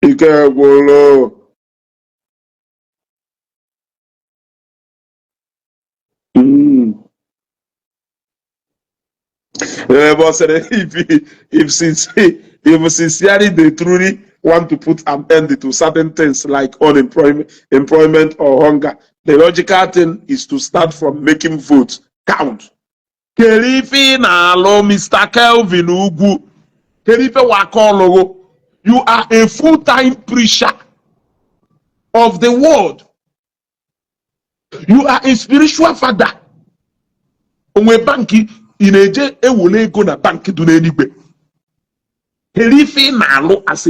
ike gwụrụ. But if sincerely they truly want to put an end to certain things like unemployment, employment or hunger, the logical thing is to start from making votes count. Kedu ife ị na-alụ, Mr. Kelvin Ugwu? Kedu ife waka ọlụgụ? You are a full-time preacher of the world. You are a spiritual father. Onwe banki ị na-eje ewole ego na banki dị n'eluigwe. Kedu ife ị na-alụ as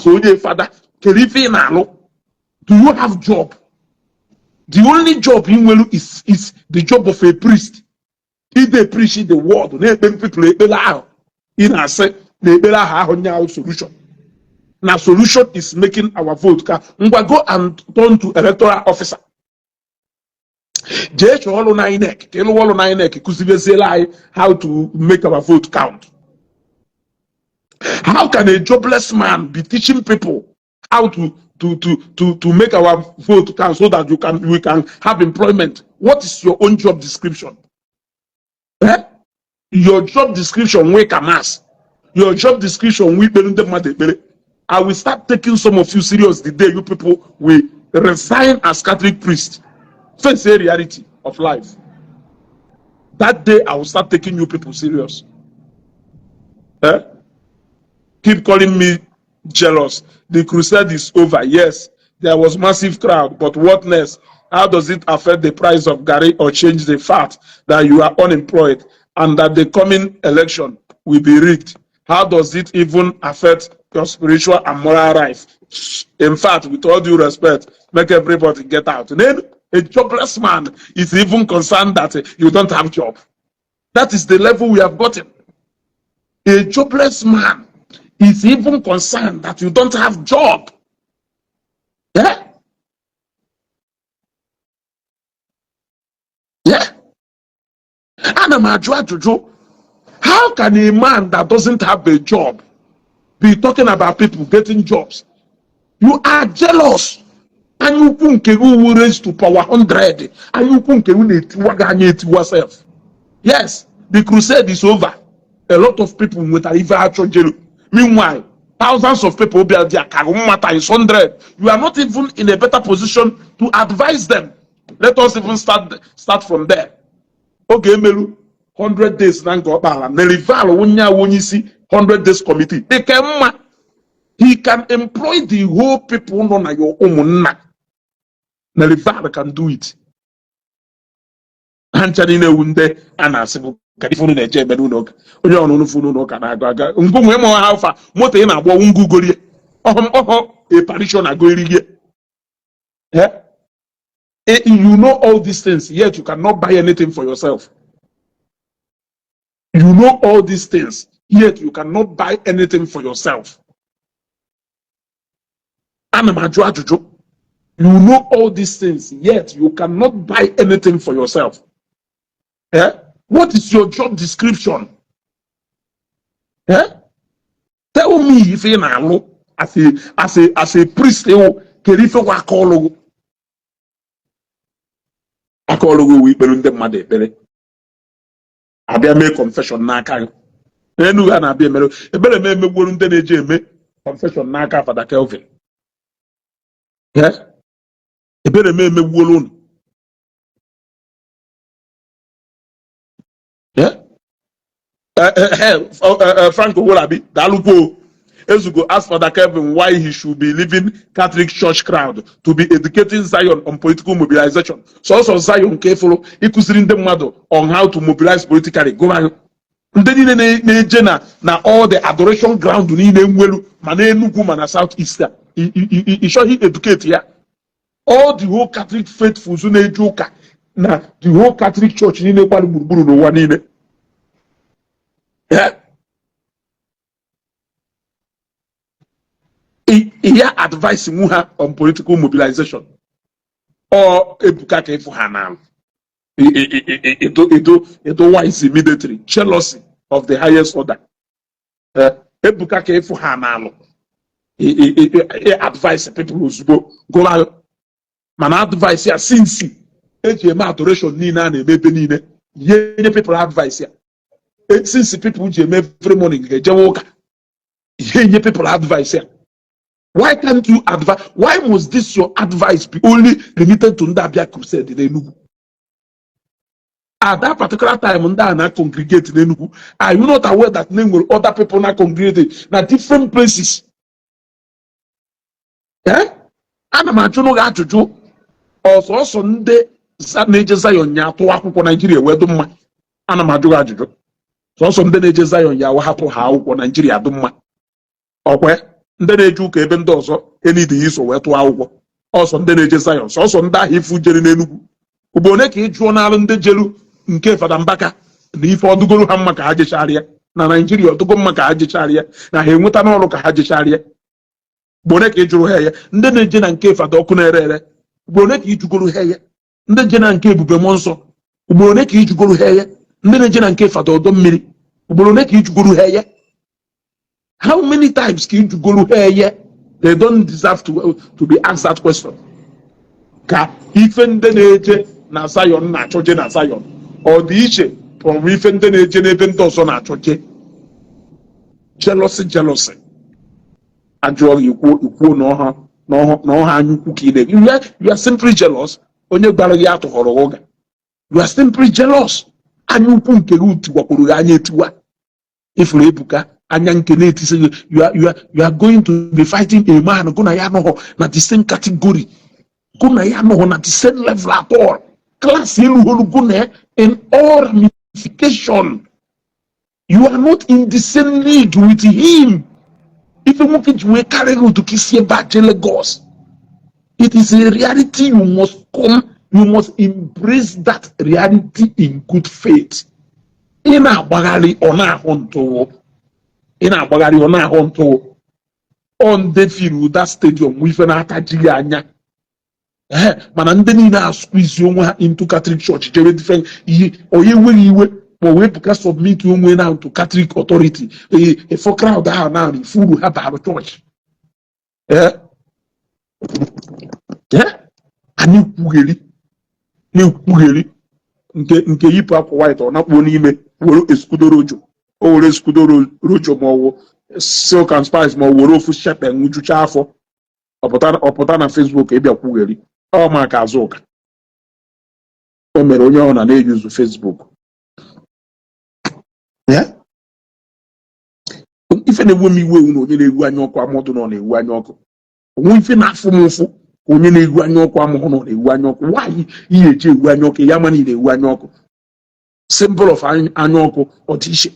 onye fada? Kedu ife ị na-alụ? Do you have job? The only job ị nwere is the job of a priest. Ị dey preach the word, na-ekpe people ekpere ahụ ị na-asị na ekpere ahụ nya solution. Na solution is making our vote ka ngwa go and turn to electoral officer. Jee chọọ ọrụ na INEC ka ịlụwa ọrụ na INEC, kụzibeziela anyị how to make our vote count. How can a jobless man be teaching people how to make our vote count so that you can we can have employment? What is your own job description? Eh? Your job description wey kamas. Your job description wey ikpere ndị mmadụ ekpere. I will start taking some of you serious the day you people will resign as Catholic priest. Face the reality of life. That day I will start taking you people serious. Eh? Keep calling me jealous. The crusade is over. Yes, there was massive crowd, but what next? How does it affect the price of garri or change the fact that you are unemployed and that the coming election will be rigged? How does it even affect your spiritual and moral life? In fact, with all due respect, make everybody get out. Then a jobless man is even concerned that you don't have job. That is the level we have gotten. A jobless man is even concerned that you don't have job. Yeah? Yeah. Ana m ajụ ajụjụ. How can a man that doesn't have a job be talking about people getting jobs? You are jealous. Anya ukwu nke gị wu raised to power 100. Anya ukwu nke gị na-etiwa gị anya etiwa self. Yes, the crusade is over. A lot of people nwetara ife achọ jelu. Meanwhile, thousands of people bịa there ka mma times 100. You are not even in a better position to advise them. Let us even start from there. Oge emelu 100 days na nga ọkpala Nerival onye awụ onye isi 100 days committee. Dịka mma, he can employ the whole people nọ na your ụmụnna. Nerival can do it. Ha ncha niile ewu ndị a na-asị bụ ka ife unu na-eje eme n'ụlọ ụka, onye ọnụnụ fụ n'ụlọ ụka na-agụ aga ngụ nwee ma ha ụfa moto ị na-agba ngụ gorie ọhọ ọhọ a parishioner go iri. Eh? You know all these things, yet you cannot buy anything for yourself. You know all these things, yet you cannot buy anything for yourself. Ana m ajụ ajụjụ. You know all these things, yet you cannot buy anything for yourself. Eh? What is your job description? Eh? Tell me ife ị na-alụ as a priest. Ewu kedu ife kwa aka ọlụ gị? Aka ọlụ gị wụ ikpere ndị mmadụ ekpere, abịa mee confession n'aka gị. N'Enugu a na-abịa emere ebere m emegbuoru ndị na-eji eme confession n'aka Fada Kelvin. Eh? Ebere m emegbuola unu. Eh? Frank Owolabi, daalụkwa. Ezugo ask Father Kelvin why he should be leaving Catholic Church crowd to be educating Zion on political mobilization. Sọsọ Zion ka ịfụrụ ịkụziri ndị mmadụ on how to mobilize politically. Gụrụ ndị niile na-eje na all the adoration ground niile nwelu ma na Enugu ma na South East a ị chọghị educate ya. All the whole Catholic faithfuls na-eje ụka na the whole Catholic Church niile gbara gburugburu n'ụwa niile. Yeah. Ya advice nwu ha on political mobilization ọ Ebuka ka ịfụ ha n'ala edo wise immediately, jealousy of the highest order. Ebuka ka ịfụ ha n'alụ advice people ozugbo gụrụ, mana advice ya since eji eme adoration niile a na-eme ebe niile nye nye people advice ya, since people ji eme every morning ga-ejewe ụka ihe nye people advice ya. Why can't you advise? Why must this your advice be only limited to ndị abịa crusade n'Enugu at that particular time ndị a na congregate n'Enugu? Are you not aware that na nwere other people na congregate na different places? Eh? Ana m ajụ gị ajụjụ. Ọsọsọ ndị na-eje Zion ya atụ akwụkwọ Naijiria wee dị mma? Ana m ajụ gị ajụjụ. Sọsọ ndị na-eje Zion ya hapụ ha akwụkwọ Naijiria dị mma? Ọkwe ndị na-eje ụka ebe ndị ọzọ enidighi iso wee tụọ akwụkwọ, ọsọ ndị na-eje Zion, sọsọ ndị ahụ ifu jere n'Enugwu ugbo one ka ị jụọ n'alụ ndị jelu nke Fada Mbaka na ife ọdụgoro ha mma ka ha jecharịa na Naijiria, ọdụgo mma ka ha jecharịa na ha enweta n'ọrụ ka ha jecharịa, ugbo one ka ị jụrụ ha ya? Ndị na-eje na nke Fada ọkụ na-ere ere, ugbo one ka ị jụgoro ha ya? Ndị je na nke Ebube Mmụọ Nsọ, ugboro one ka ị jụgoro ha ya? Ndị na-eje na nke Fada ọdọ mmiri, ugboro one ka ị jụgoro ha ya? How many times ka ị jụgoro ha ya? They don't deserve to be asked that question. Ka ife ndị na-eje na Zion na-achọje na Zion ọ dị iche from ife ndị na-eje n'ebe ndị ọzọ na-achọje? Jealousy, jealousy. Ajụọ gị, ikwuo ikwuo na ọha anya ukwu ka ị na you are simply jealous. Onye gwara gị atụghọrọ gị ụga. You are simply jealous. Anya ukwu nke gị tiwakwuru gị anya etiwa. Ifuru Ebuka anya nke na-etisi gị. You are going to be fighting a man gụ na ya anọghọ na the same category, gụ na ya anọghọ na the same level at all. Class elu gụ na ya in all ramification. You are not in the same league with him. Ife nwoke ji wee karị gị otu ka isi ebe a jee Lagos. It is a reality you must come, you must embrace that reality in good faith. Ị na-agbagharị ọ na-ahụ ntụwụ, ị na-agbagharị ọ na-ahụ ntụwụ. Ọ ndị firu that stadium nwe ife na-ata ji gị anya. Ee, mana ndị niile a squeeze onwe ha into Catholic Church jebe different ihe onye enweghị iwe ma o wee Ebuka submit onwe na to Catholic authority. Ee, efo crowd ahụ na ife uru ha bara church. Ee, ee, anyị kwugheri na-ekwugheri nke yipụ akwa white ọ nakpuo n'ime were escudo rojo, o were escudo rojo ma ọ wụ silk and spice ma ọ were ofu shepe nwụjucha afọ, ọpụta na Facebook ịbịa kwugheri. Ọ maka Azụka o mere onye ọ na na-eyuzu Facebook ya. Ife na-ewe m iwe ewu na onye na-ewu anya ọkụ amọdụ nọ na-ewu anya ọkụ onwe ife na-afụ m ụfụ. Ka onye na-ewu anya ọkụ amụhụ na ọ na-ewu anya ọkụ. Nwaanyị ihe eji ewu anya ọkụ, ya ma na ị na-ewu anya ọkụ. Symbol of anya ọkụ, ọ dị iche.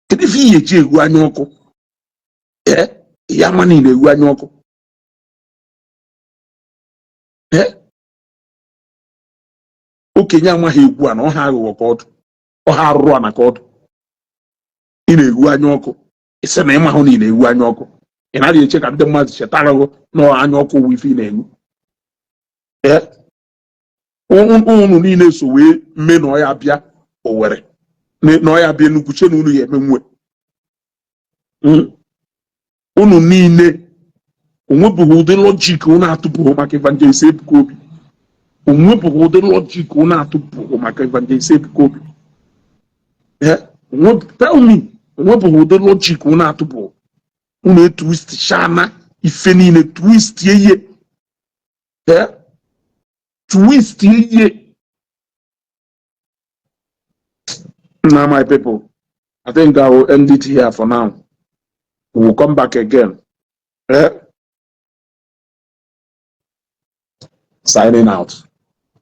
Kedu ife ihe eji ewu anya ọkụ? Ee, ya ma na ị na-ewu anya ọkụ. Ee, okenye amaghị egwu a na ọha aghụghọ ka ọdụ, ọha arụrụ ana ka ọdụ. Ị na-ewu anya ọkụ, ị sị na ịmahụ na ị na-ewu anya ọkụ. Ị naghị eche ka ndị mmadụ chetara gị na anya ọkụ wụ ife ị na-ewu. Ee, unu niile so wee mee na ọ ya bịa Owerri, na ọ ya bịa Enugu, che na unu ya eme nwe unu niile. Onwebụghị ụdị logic unu atụpụghị maka Evangelist Ebuka Obi. Onwebụghị ụdị logic unu atụpụghị maka Evangelist Ebuka Obi. Tell me, onwebụghị ụdị logic unu atụpụghị. Unu etwist shana ife niile, twist ihe, twist ihe. Now, my people, I think I will end it here for now. We will come back again. Eh? Signing out.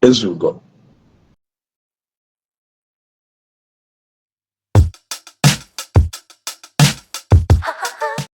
Ezugo.